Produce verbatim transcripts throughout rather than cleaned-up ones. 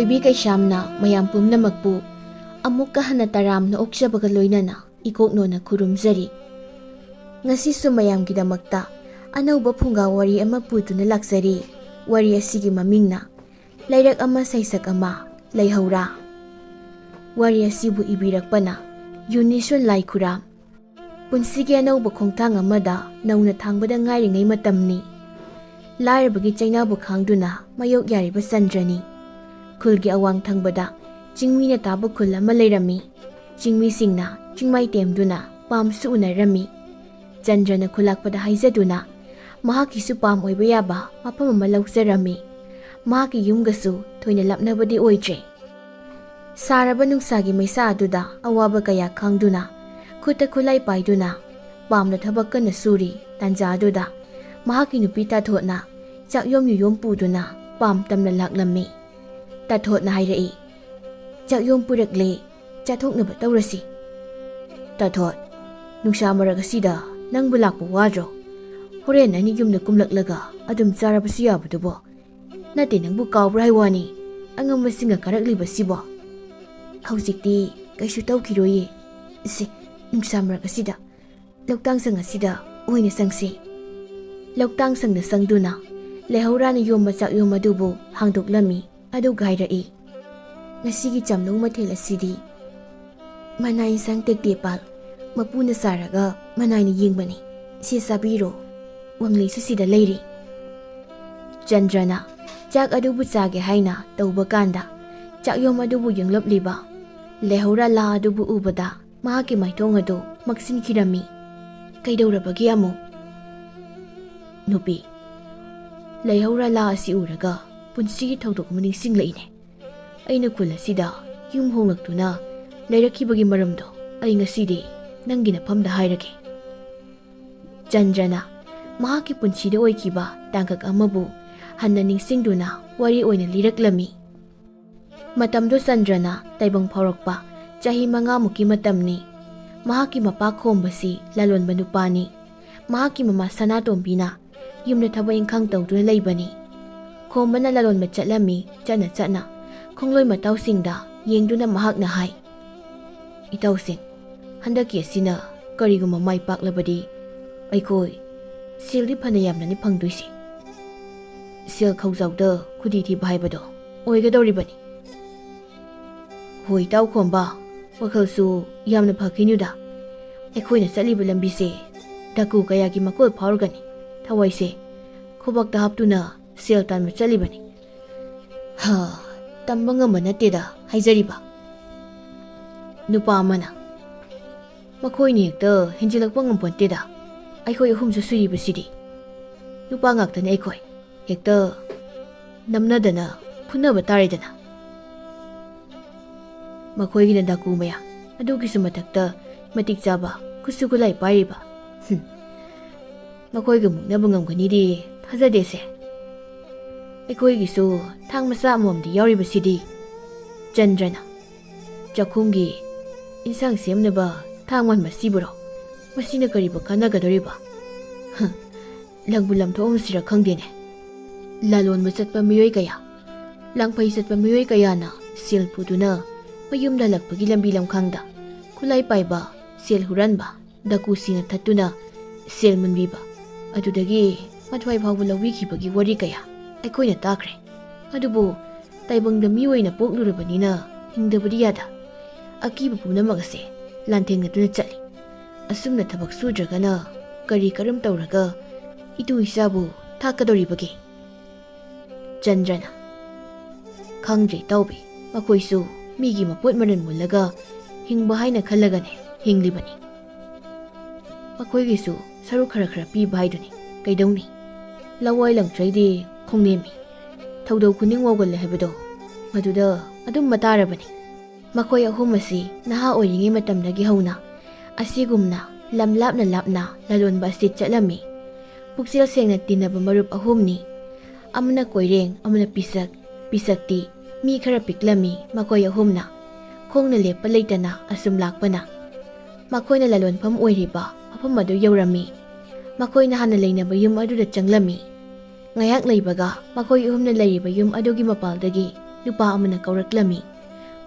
B ꯀꯩꯁꯥꯝꯅ ꯃꯌꯥꯝ ꯄꯨꯝꯅꯃꯛꯄꯨ ꯑꯃꯨꯛꯀ ꯍꯟꯅ ꯇꯔꯥꯝꯅ ꯑꯣꯛꯆꯕꯒ ꯂꯣꯏꯅꯅ ꯏꯀꯣꯛꯅꯣꯅ ꯈꯨꯔꯨꯝꯖꯔꯤ꯫ ꯉꯁꯤꯁꯨ ꯃꯌꯥꯝꯒꯤꯗꯃꯛꯇ ꯑꯅꯧꯕ ꯐꯨꯡꯒꯥ ꯋꯥꯔꯤ ꯑꯃ ꯄꯨꯗꯨꯅ ꯂꯥꯛꯆꯔꯤ꯫ ꯋꯥꯔꯤ ꯑꯁꯤꯒꯤ ꯃꯃꯤꯡꯅ ꯂꯩꯔꯛ ꯑꯃ ꯁꯩꯁꯛ ꯑꯃ, ꯂꯩꯍꯧꯔꯥ꯫ ꯋꯥꯔꯤ ꯑꯁꯤꯕꯨ ꯏꯕꯤꯔꯛꯄꯅ ꯌꯨꯅꯤꯁꯣꯟ ꯂꯥꯏꯈꯨꯔꯥꯝ꯫ ꯄꯨꯟꯁꯤꯒꯤ ꯑꯅꯧꯕ ꯈꯣꯡꯊꯥꯡ ꯑꯃꯗ ꯅꯧꯅ ꯊꯥꯡꯕꯗ ꯉꯥꯏꯔꯤꯉꯩ ꯃꯇꯝꯅꯤ꯫ ꯂꯥꯏꯔꯕꯒꯤ ꯆꯩꯅꯥꯕꯨ ꯈꯥꯡꯗꯨꯅ ꯃꯥꯌꯣꯛ ꯌꯥꯔꯤꯕ ꯆꯟꯗ꯭ꯔꯅꯤ꯫ ꯈꯨꯜꯒꯤ ꯑꯋꯥꯡ ꯊꯪꯕꯗ ꯆꯤꯡꯃꯤꯅ ꯇꯥꯕ ꯈꯨꯜ ꯑꯃ ꯂꯩꯔꯝꯃꯤ꯫ ꯆꯤꯡꯃꯤꯁꯤꯡꯅ ꯆꯤꯡꯃꯥꯏ ꯇꯦꯝꯗꯨꯅ ꯄꯥꯝꯁꯨ ꯎꯅꯔꯝꯃꯤ꯫ ꯆꯟꯗ꯭ꯔꯅ ꯈꯨꯂꯥꯛꯄꯗ ꯍꯥꯏꯖꯗꯨꯅ ꯃꯍꯥꯛꯀꯤꯁꯨ ꯄꯥꯝ ꯑꯣꯏꯕ ꯌꯥꯕ ꯃꯐꯝ ꯑꯃ ꯂꯧꯖꯔꯝꯃꯤ꯫ ꯃꯍꯥꯛꯀꯤ ꯌꯨꯝꯒꯁꯨ ꯊꯣꯏꯅ ꯂꯥꯞꯅꯕꯗꯤ ꯑꯣꯏꯗ꯭ꯔꯦ꯫ ꯁꯥꯔꯕ ꯅꯨꯡꯁꯥꯒꯤ ꯃꯩꯁꯥ ꯑꯗꯨꯗ ꯑꯋꯥꯕ ꯀꯌꯥ ꯈꯥꯡꯗꯨꯅ, ꯈꯨꯠꯇ ꯈꯨꯠꯂꯥꯏ ꯄꯥꯏꯗꯨꯅ, ꯄꯥꯝꯅ ꯊꯕꯛ ꯀꯟꯅ ꯁꯨꯔꯤ꯫ ꯇꯥꯟꯖꯥ ꯑꯗꯨꯗ ꯃꯍꯥꯛꯀꯤ ꯅꯨꯄꯤ ꯇꯥꯊꯣꯠꯅ ꯆꯥꯛꯌꯣꯝ ꯌꯨꯌꯣꯝ ꯄꯨꯗꯨꯅ ꯄꯥꯝ ꯇꯝꯅ ꯂꯥꯛꯂꯝꯃꯤ꯫ ꯇꯥꯊꯣꯠꯅ ꯍꯥꯏꯔꯛꯏ, "ꯆꯥꯛꯌꯣꯝ ꯄꯨꯔꯛꯂꯦ, ꯆꯥꯊꯣꯛꯅꯕ ꯇꯧꯔꯁꯤ꯫" "ꯇꯥꯊꯣꯠ, ꯅꯨꯡꯁꯥ ꯃꯔꯛ ꯑꯁꯤꯗ ꯅꯪꯕꯨ ꯂꯥꯛꯄ ꯋꯥꯗ꯭ꯔꯣ? ꯍꯣꯔꯦꯟ ꯑꯅꯤ ꯌꯨꯝꯗ ꯀꯨꯝꯂꯛꯂꯒ ꯑꯗꯨꯝ ꯆꯥꯔꯕꯁꯨ ꯌꯥꯕꯗꯨꯕꯣ꯫ ꯅꯠꯇꯦ, ꯅꯪꯕꯨ ꯀꯥꯎꯕ꯭ꯔꯥ ꯍꯥꯏ ꯋꯥꯅꯤ, ꯑꯉꯝꯕꯁꯤꯡꯒ ꯀꯥꯔꯛꯂꯤꯕꯁꯤꯕꯣ?" "ꯍꯧꯖꯤꯛꯇꯤ ꯀꯩꯁꯨ ꯇꯧꯈꯤꯔꯣꯏꯌꯦ꯫ ꯁꯦ, ꯅꯨꯡꯁꯥ ꯃꯔꯛ ꯑꯁꯤꯗ ꯂꯧꯇꯥꯡ ꯁꯪ ꯑꯁꯤꯗ ꯑꯣꯏꯅ ꯆꯪꯁꯤ꯫" ꯂꯧꯇꯥꯡ ꯁꯪꯗ ꯆꯪꯗꯨꯅ ꯂꯩꯍꯧꯔꯥꯅ ꯌꯣꯝꯕ ꯆꯥꯛꯌꯣꯝ ꯑꯗꯨꯕꯨ ꯍꯥꯡꯗꯣꯛꯂꯝꯃꯤ꯫ ꯑꯗꯨꯒ ꯍꯥꯏꯔꯛꯏ, "ꯉꯁꯤꯒꯤ ꯆꯥꯝꯂꯧ ꯃꯊꯦꯜ ꯑꯁꯤꯗꯤ ꯃꯅꯥ ꯏꯟꯁꯥꯡ ꯇꯦꯛꯇꯦꯄꯥꯜ ꯃꯄꯨꯅ ꯆꯥꯔꯒ ꯃꯅꯥꯏꯅ ꯌꯦꯡꯕꯅꯤ꯫ ꯁꯤ ꯆꯥꯕꯤꯔꯣ, ꯋꯥꯡꯂꯩꯁꯨ ꯁꯤꯗ ꯂꯩꯔꯤ꯫" ꯆꯟꯗ꯭ꯔꯅ ꯆꯥꯛ ꯑꯗꯨꯕꯨ ꯆꯥꯒꯦ ꯍꯥꯏꯅ ꯇꯧꯕ ꯀꯥꯟꯗ, ꯆꯥꯛꯌꯣꯝ ꯑꯗꯨꯕꯨ ꯌꯦꯡꯂꯞꯂꯤꯕ ꯂꯩꯍꯧꯔꯥ ꯂꯥ ꯑꯗꯨꯕꯨ ꯎꯕꯗ ꯃꯍꯥꯛꯀꯤ ꯃꯥꯏꯊꯣꯡ ꯑꯗꯨ ꯃꯛꯁꯤꯟꯈꯤꯔꯝꯃꯤ꯫ "ꯀꯩꯗꯧꯔꯕꯒꯦ ꯑꯃꯨꯛ?" "ꯅꯨꯄꯤ, ꯂꯩꯍꯧꯔꯥ ꯂꯥ ꯑꯁꯤ ꯎꯔꯒ ꯄꯨꯟꯁꯤꯒꯤ ꯊꯧꯗꯣꯛ ꯑꯃ ꯅꯤꯡꯁꯤꯡꯂꯛꯏꯅꯦ꯫ ꯑꯩꯅ ꯈꯨꯜ ꯑꯁꯤꯗ ꯌꯨꯝ ꯍꯣꯡꯂꯛꯇꯨꯅ ꯂꯩꯔꯛꯈꯤꯕꯒꯤ ꯃꯔꯝꯗꯣ ꯑꯩ ꯉꯁꯤꯗꯤ ꯅꯪꯒꯤ ꯅꯐꯝꯗ ꯍꯥꯏꯔꯒꯦ꯫" ꯆꯟꯗ꯭ꯔꯅ ꯃꯍꯥꯛꯀꯤ ꯄꯨꯟꯁꯤꯗ ꯑꯣꯏꯈꯤꯕ ꯇꯥꯡꯀꯛ ꯑꯃꯕꯨ ꯍꯟꯅ ꯅꯤꯡꯁꯤꯡꯗꯨꯅ ꯋꯥꯔꯤ ꯑꯣꯏꯅ ꯂꯤꯔꯛꯂꯝꯃꯤ꯫ ꯃꯇꯝꯗꯨ ꯆꯟꯗ꯭ꯔꯅ ꯇꯥꯏꯕꯪ ꯐꯥꯎꯔꯛꯄ ꯆꯍꯤ ꯃꯉꯥꯃꯨꯛꯀꯤ ꯃꯇꯝꯅꯤ꯫ ꯃꯍꯥꯛꯀꯤ ꯃꯄꯥ ꯈꯣꯝꯕꯁꯤ ꯂꯂꯣꯟꯕ ꯅꯨꯄꯥꯅꯤ꯫ ꯃꯍꯥꯛꯀꯤ ꯃꯃꯥ ꯁꯅꯥꯇꯣꯝꯕꯤꯅ ꯌꯨꯝꯗ ꯊꯕꯛ ꯏꯪꯈꯥꯡ ꯇꯧꯗꯨꯅ ꯂꯩꯕꯅꯤ꯫ ꯈꯣꯝꯕꯅ ꯂꯂꯣꯟꯕ ꯆꯠꯂꯝꯃꯤ꯫ ꯆꯠꯅ ꯆꯠꯅ ꯈꯣꯡꯂꯣꯏ ꯃꯇꯥꯎꯁꯤꯡꯗ ꯌꯦꯡꯗꯨꯅ ꯃꯍꯥꯛꯅ ꯍꯥꯏ, "ꯏꯇꯥꯎꯁꯤꯡ, ꯍꯟꯗꯛꯀꯤ ꯑꯁꯤꯅ ꯀꯔꯤꯒꯨꯝꯕ ꯃꯥꯏ ꯄꯥꯛꯂꯕꯗꯤ ꯑꯩꯈꯣꯏ ꯁꯦꯜꯗꯤ ꯐꯅ ꯌꯥꯝꯅꯅꯤ ꯐꯪꯗꯣꯏꯁꯤ꯫ ꯁꯦꯜ ꯈꯧꯖꯥꯎꯗ ꯈꯨꯗꯤ ꯊꯤꯕ ꯍꯥꯏꯕꯗꯣ ꯑꯣꯏꯒꯗꯧꯔꯤꯕꯅꯤ꯫" "ꯍꯣꯏ, ꯏꯇꯥꯎ ꯈꯣꯝꯕ, ꯋꯥꯈꯜꯁꯨ ꯌꯥꯝꯅ ꯐꯈꯤꯅꯨꯗ꯫ ꯑꯩꯈꯣꯏꯅ ꯆꯠꯂꯤꯕ ꯂꯝꯕꯤꯁꯦ ꯗꯥꯀꯨ ꯀꯌꯥꯒꯤ ꯃꯀꯣꯜ ꯐꯥꯎꯔꯒꯅꯤ ꯊꯋꯥꯏꯁꯦ ꯈꯨꯕꯛꯇ ꯍꯥꯞꯇꯨꯅ ꯁꯦꯜ ꯇꯥꯟꯕ ꯆꯠꯂꯤꯕꯅꯤ꯫" "ꯍꯥ, ꯇꯝꯕ ꯉꯝꯕ ꯅꯠꯇꯦꯗ ꯍꯥꯏꯖꯔꯤꯕ꯫" ꯅꯨꯄꯥ ꯑꯃꯅ, "ꯃꯈꯣꯏꯅ ꯍꯦꯛꯇ ꯍꯦꯟꯖꯤꯜꯂꯛꯄ ꯉꯝꯄꯣꯟꯇꯦꯗ, ꯑꯩꯈꯣꯏ ꯑꯍꯨꯝꯁꯨ ꯁꯨꯔꯤꯕꯁꯤꯗꯤ꯫ ꯅꯨꯄꯥ ꯉꯥꯛꯇꯅꯤ ꯑꯩꯈꯣꯏ, ꯍꯦꯛꯇ ꯅꯝꯅꯗꯅ ꯐꯨꯅꯕ ꯇꯥꯔꯦꯗꯅ꯫" "ꯃꯈꯣꯏꯒꯤꯅ ꯗꯥꯀꯨ ꯃꯌꯥꯝ, ꯑꯗꯨꯒꯤꯁꯨ ꯃꯊꯛꯇ ꯃꯇꯤꯛ ꯆꯥꯕ ꯈꯨꯠꯁꯨ ꯈꯨꯠꯂꯥꯏ ꯄꯥꯏꯔꯤꯕ꯫ ꯍꯨꯝ, ꯃꯈꯣꯏꯒ ꯃꯨꯛꯅꯕ ꯉꯝꯒꯅꯤꯗꯤ ꯊꯥꯖꯗꯦꯁꯦ꯫ ꯑꯩꯈꯣꯏꯒꯤꯁꯨ ꯊꯥꯡ ꯃꯆꯥ ꯑꯃꯃꯝꯗꯤ ꯌꯥꯎꯔꯤꯕꯁꯤꯗꯤ꯫" ꯆꯟꯗ꯭ꯔꯅ, "ꯆꯥꯛꯈꯨꯝꯒꯤ ꯏꯟꯁꯥꯡ ꯁꯦꯝꯅꯕ ꯊꯥꯡ ꯃꯟꯕꯁꯤꯕꯨꯔꯣ? ꯃꯁꯤꯅ ꯀꯔꯤꯕꯨ ꯀꯥꯟꯅꯒꯗꯧꯔꯤꯕ? ꯍ, ꯂꯪꯕꯨ ꯂꯪꯊꯣꯛꯑꯝꯁꯤꯔ ꯈꯪꯗꯦꯅꯦ꯫" ꯂꯂꯣꯟꯕ ꯆꯠꯄ ꯃꯤꯑꯣꯏ ꯀꯌꯥ, ꯂꯥꯡꯐꯩ ꯆꯠꯄ ꯃꯤꯑꯣꯏ ꯀꯌꯥꯅ ꯁꯦꯜ ꯄꯨꯗꯨꯅ ꯃꯌꯨꯝꯗ ꯍꯜꯂꯛꯄꯒꯤ ꯂꯝꯕꯤ ꯂꯝꯈꯥꯡꯗ ꯈꯨꯠꯂꯥꯏ ꯄꯥꯏꯕ ꯁꯦꯜ ꯍꯨꯔꯥꯟꯕ ꯗꯥꯀꯨꯁꯤꯡꯅ ꯊꯠꯇꯨꯅ ꯁꯦꯜ ꯃꯨꯟꯕꯤꯕ, ꯑꯗꯨꯗꯒꯤ ꯃꯊ꯭ꯋꯥꯏ ꯐꯥꯎꯕ ꯂꯧꯕꯤꯈꯤꯕꯒꯤ ꯋꯥꯔꯤ ꯀꯌꯥ ꯑꯩꯈꯣꯏꯅ ꯇꯥꯈ꯭ꯔꯦ꯫ ꯑꯗꯨꯕꯨ ꯇꯥꯏꯕꯪꯗ ꯃꯤ ꯑꯣꯏꯅ ꯄꯣꯛꯂꯨꯔꯕꯅꯤꯅ ꯍꯤꯡꯗꯕꯗꯤ ꯌꯥꯗ꯫ ꯑꯀꯤꯕ ꯄꯨꯝꯅꯃꯛ ꯑꯁꯦ ꯂꯥꯟꯊꯦꯡꯅꯗꯨꯅ ꯆꯠꯂꯤ꯫ ꯑꯁꯨꯝꯅ ꯊꯕꯛ ꯁꯨꯗ꯭ꯔꯒꯅ ꯀꯔꯤ ꯀꯔꯝ ꯇꯧꯔꯒ ꯏꯇꯨ ꯏꯆꯥꯕꯨ ꯊꯥꯛꯀꯗꯧꯔꯤꯕꯒꯦ?" ꯆꯟꯗ꯭ꯔꯅ, "ꯈꯪꯗ꯭ꯔꯦ ꯇꯧꯕꯤ, ꯃꯈꯣꯏꯁꯨ ꯃꯤꯒꯤ ꯃꯄꯣꯠ ꯃꯔꯜ ꯃꯨꯜꯂꯒ ꯍꯤꯡꯕ ꯍꯥꯏꯅ ꯈꯜꯂꯒꯅꯦ ꯍꯤꯡꯂꯤꯕꯅꯤ꯫ ꯃꯈꯣꯏꯒꯤꯁꯨ ꯁꯔꯨꯛ ꯈꯔ ꯈꯔ ꯄꯤꯕ ꯍꯥꯏꯗꯨꯅꯤ꯫ ꯀꯩꯗꯧꯅꯤ? ꯂꯋꯥꯏ ꯂꯪꯇ꯭ꯔꯩꯗꯤ ꯈꯣꯡꯅꯦꯝꯃꯤ, ꯊꯧꯗꯧ ꯈꯨꯅꯤꯡ ꯋꯥꯎꯒꯜꯂꯦ ꯍꯥꯏꯕꯗꯣ, ꯃꯗꯨꯗ ꯑꯗꯨꯝ ꯃꯇꯥꯔꯕꯅꯤ꯫" ꯃꯈꯣꯏ ꯑꯍꯨꯝ ꯑꯁꯤ ꯅꯍꯥ ꯑꯣꯏꯔꯤꯉꯩ ꯃꯇꯝꯗꯒꯤ ꯍꯧꯅ ꯑꯁꯤꯒꯨꯝꯅ ꯂꯝ ꯂꯥꯞꯅ ꯂꯥꯞꯅ ꯂꯂꯣꯟꯕ ꯑꯁꯤ ꯆꯠꯂꯝꯃꯤ꯫ ꯄꯨꯛꯆꯦꯜ ꯁꯦꯡꯅ ꯇꯤꯟꯅꯕ ꯃꯔꯨꯞ ꯑꯍꯨꯝꯅꯤ꯫ ꯑꯃꯅ ꯀꯣꯏꯔꯦꯡ, ꯑꯃꯅ ꯄꯤꯁꯛ, ꯄꯤꯁꯛꯇꯤ ꯃꯤ ꯈꯔ ꯄꯤꯛꯂꯝꯃꯤ꯫ ꯃꯈꯣꯏ ꯑꯍꯨꯝꯅ ꯈꯣꯡꯅ ꯂꯦꯞꯄ ꯂꯩꯇꯅ ꯑꯁꯨꯝ ꯂꯥꯛꯄꯅ ꯃꯈꯣꯏꯅ ꯂꯂꯣꯟꯐꯝ ꯑꯣꯏꯔꯤꯕ ꯃꯐꯝ ꯑꯗꯨ ꯌꯧꯔꯝꯃꯤ꯫ ꯃꯈꯣꯏꯅ ꯍꯥꯟꯅ ꯂꯩꯅꯕ ꯌꯨꯝ ꯑꯗꯨꯗ ꯆꯪꯂꯝꯃꯤ꯫ ꯉꯥꯏꯍꯥꯛ ꯂꯩꯕꯒ ꯃꯈꯣꯏ ꯑꯍꯨꯝꯅ ꯂꯩꯔꯤꯕ ꯌꯨꯝ ꯑꯗꯨꯒꯤ ꯃꯄꯥꯜꯗꯒꯤ ꯅꯨꯄꯥ ꯑꯃꯅ ꯀꯧꯔꯛꯂꯝꯃꯤ꯫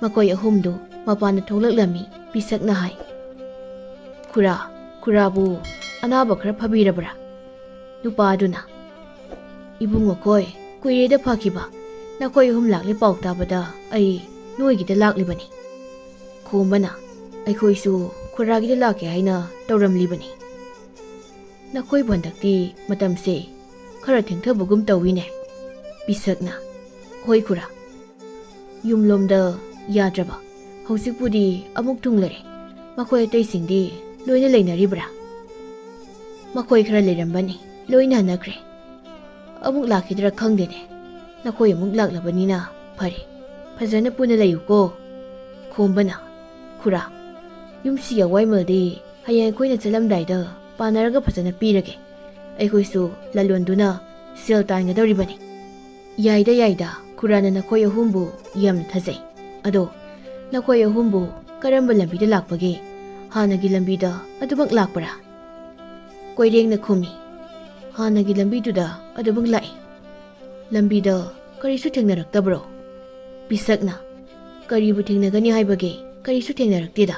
ꯃꯈꯣꯏ ꯑꯍꯨꯝꯗꯨ ꯃꯄꯥꯟꯗ ꯊꯣꯛꯂꯛꯂꯝꯃꯤ꯫ ꯄꯤꯁꯛꯅ ꯍꯥꯏ, "ꯈꯨꯔꯥ, ꯈꯨꯔꯥꯕꯨ ꯑꯅꯥꯕ ꯈꯔ ꯐꯕꯤꯔꯕ꯭ꯔꯥ?" ꯅꯨꯄꯥꯗꯨꯅ, "ꯏꯕꯨꯡꯉꯣꯈꯣꯏ, ꯀꯨꯏꯔꯦꯗ ꯐꯈꯤꯕ꯫ ꯅꯈꯣꯏ ꯑꯍꯨꯝ ꯂꯥꯛꯂꯦ ꯄꯥꯎ ꯇꯥꯕꯗ ꯑꯩ ꯅꯣꯏꯒꯤꯗ ꯂꯥꯛꯂꯤꯕꯅꯤ꯫" ꯈꯣꯝꯕꯅ, "ꯑꯩꯈꯣꯏꯁꯨ ꯈꯨꯔꯥꯒꯤꯗ ꯂꯥꯛꯀꯦ ꯍꯥꯏꯅ ꯇꯧꯔꯝꯂꯤꯕꯅꯤ꯫ ꯅꯈꯣꯏꯕꯨ ꯍꯟꯗꯛꯇꯤ ꯃꯇꯝꯁꯦ ꯈꯔ ꯊꯦꯡꯊꯕꯒꯨꯝ ꯇꯧꯏꯅꯦ꯫" ꯄꯤꯁꯛꯅ, "ꯍꯣꯏ ꯈꯨꯔꯥ, ꯌꯨꯝꯂꯣꯝꯗ ꯌꯥꯗ꯭ꯔꯕ꯫ ꯍꯧꯖꯤꯛꯄꯨꯗꯤ ꯑꯃꯨꯛ ꯊꯨꯡꯂꯔꯦ꯫ ꯃꯈꯣꯏ ꯑꯇꯩꯁꯤꯡꯗꯤ ꯂꯣꯏꯅ ꯂꯩꯅꯔꯤꯕ꯭ꯔꯥ?" "ꯃꯈꯣꯏ ꯈꯔ ꯂꯩꯔꯝꯕꯅꯤ, ꯂꯣꯏꯅ ꯍꯟꯅꯈ꯭ꯔꯦ꯫ ꯑꯃꯨꯛ ꯂꯥꯛꯈꯤꯗ꯭ꯔꯥ ꯈꯪꯗꯦꯅꯦ꯫ ꯅꯈꯣꯏ ꯑꯃꯨꯛ ꯂꯥꯛꯂꯕꯅꯤꯅ ꯐꯔꯦ꯫ ꯐꯖꯅ ꯄꯨꯟꯅ ꯂꯩꯌꯨꯀꯣ꯫" ꯈꯣꯝꯕꯅ, "ꯈꯨꯔꯥ, ꯌꯨꯝꯁꯤꯒꯤ ꯑꯋꯥꯏꯃꯜꯗꯤ ꯍꯌꯦꯡ ꯑꯩꯈꯣꯏꯅ ꯆꯠꯂꯝꯗꯥꯏꯗ ꯄꯥꯟꯅꯔꯒ ꯐꯖꯅ ꯄꯤꯔꯒꯦ꯫ ꯑꯩꯈꯣꯏꯁꯨ ꯂꯂꯣꯟꯗꯨꯅ ꯁꯦꯜ ꯇꯥꯟꯒꯗꯧꯔꯤꯕꯅꯤ꯫" "ꯌꯥꯏꯗ, ꯌꯥꯏꯗ, ꯈꯨꯔꯥꯅ ꯅꯈꯣꯏ ꯑꯍꯨꯝꯕꯨ ꯌꯥꯝꯅ ꯊꯥꯖꯩ꯫ ꯑꯗꯣ, ꯅꯈꯣꯏ ꯑꯍꯨꯝꯕꯨ ꯀꯔꯝꯕ ꯂꯝꯕꯤꯗ ꯂꯥꯛꯄꯒꯦ? ꯍꯥꯟꯅꯒꯤ ꯂꯝꯕꯤꯗ ꯑꯗꯨꯃꯛ ꯂꯥꯛꯄ꯭ꯔꯥ?" ꯀꯣꯏꯔꯦꯡꯅ ꯈꯨꯝꯃꯤ, "ꯍꯥꯟꯅꯒꯤ ꯂꯝꯕꯤꯗꯨꯗ ꯑꯗꯨꯃꯛ ꯂꯥꯛꯏ꯫" "ꯂꯝꯕꯤꯗ ꯀꯔꯤꯁꯨ ꯊꯦꯡꯅꯔꯛꯇꯕ꯭ꯔꯣ?" ꯄꯤꯁꯛꯅ, "ꯀꯔꯤꯕꯨ ꯊꯦꯡꯅꯒꯅꯤ ꯍꯥꯏꯕꯒꯦ? ꯀꯔꯤꯁꯨ ꯊꯦꯡꯅꯔꯛꯇꯦꯗ꯫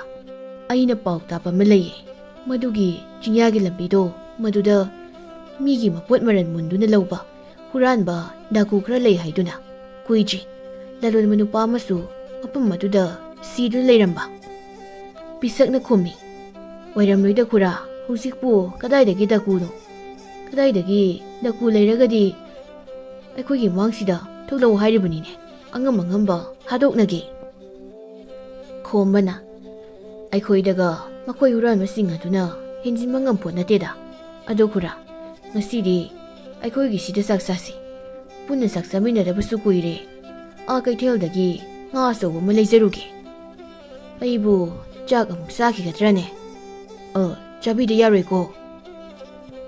ꯑꯩꯅ ꯄꯥꯎ ꯇꯥꯕ ꯑꯃ ꯂꯩꯌꯦ꯫ ꯃꯗꯨꯒꯤ ꯆꯤꯡꯌꯥꯒꯤ ꯂꯝꯕꯤꯗꯣ, ꯃꯗꯨꯗ ꯃꯤꯒꯤ ꯃꯄꯣꯠ ꯃꯔꯟ ꯃꯨꯟꯗꯨꯅ ꯂꯧꯕ ꯍꯨꯔꯥꯟꯕ ꯗꯥꯀꯨ ꯈꯔ ꯂꯩ ꯍꯥꯏꯗꯨꯅ ꯀꯨꯏꯗ꯭ꯔꯤ ꯂꯂꯣꯟꯕ ꯅꯨꯄꯥ ꯑꯃꯁꯨ ꯃꯐꯝ ꯑꯗꯨꯗ ꯁꯤꯗꯨꯅ ꯂꯩꯔꯝꯕ꯫" ꯄꯤꯁꯛꯅ ꯈꯨꯝꯃꯤ, "ꯑꯣꯏꯔꯝꯂꯣꯏꯗ ꯈꯨꯔꯥ, ꯍꯧꯖꯤꯛꯄꯨ ꯀꯗꯥꯏꯗꯒꯤ ꯗꯥꯀꯨꯅꯣ? ꯀꯗꯥꯏꯗꯒꯤ ꯗꯥꯀꯨ ꯂꯩꯔꯒꯗꯤ ꯑꯩꯈꯣꯏꯒꯤ ꯃꯥꯡꯁꯤꯗ ꯊꯣꯛꯂꯛꯎ ꯍꯥꯏꯔꯤꯕꯅꯤꯅꯦ, ꯑꯉꯝ ꯑꯉꯝꯕ ꯍꯥꯗꯣꯛꯅꯒꯦ꯫" ꯈꯣꯝꯕꯅ, "ꯑꯩꯈꯣꯏꯗꯒ ꯃꯈꯣꯏ ꯍꯨꯔꯥꯟꯕꯁꯤꯡ ꯑꯗꯨꯅ ꯍꯦꯟꯖꯤꯟꯕ ꯉꯝꯄꯣꯠ ꯅꯠꯇꯦꯗ꯫ ꯑꯗꯣ ꯈꯨꯔꯥ, ꯉꯁꯤꯗꯤ ꯑꯩꯈꯣꯏꯒꯤ ꯁꯤꯗ ꯆꯥꯛ ꯆꯥꯁꯤ꯫ ꯄꯨꯟꯅ ꯆꯥꯛ ꯆꯥꯃꯤꯟꯅꯗꯕꯁꯨ ꯀꯨꯏꯔꯦ꯫ ꯑꯥ ꯀꯩꯊꯦꯜꯗꯒꯤ ꯉꯥ ꯑꯆꯧꯕ ꯑꯃ ꯂꯩꯖꯔꯨꯒꯦ꯫" "ꯑꯩꯕꯨ ꯆꯥꯛ ꯑꯃꯨꯛ ꯆꯥꯈꯤꯒꯗ꯭ꯔꯅꯦ? ꯑ, ꯆꯥꯕꯤꯗ ꯌꯥꯔꯣꯏꯀꯣ꯫"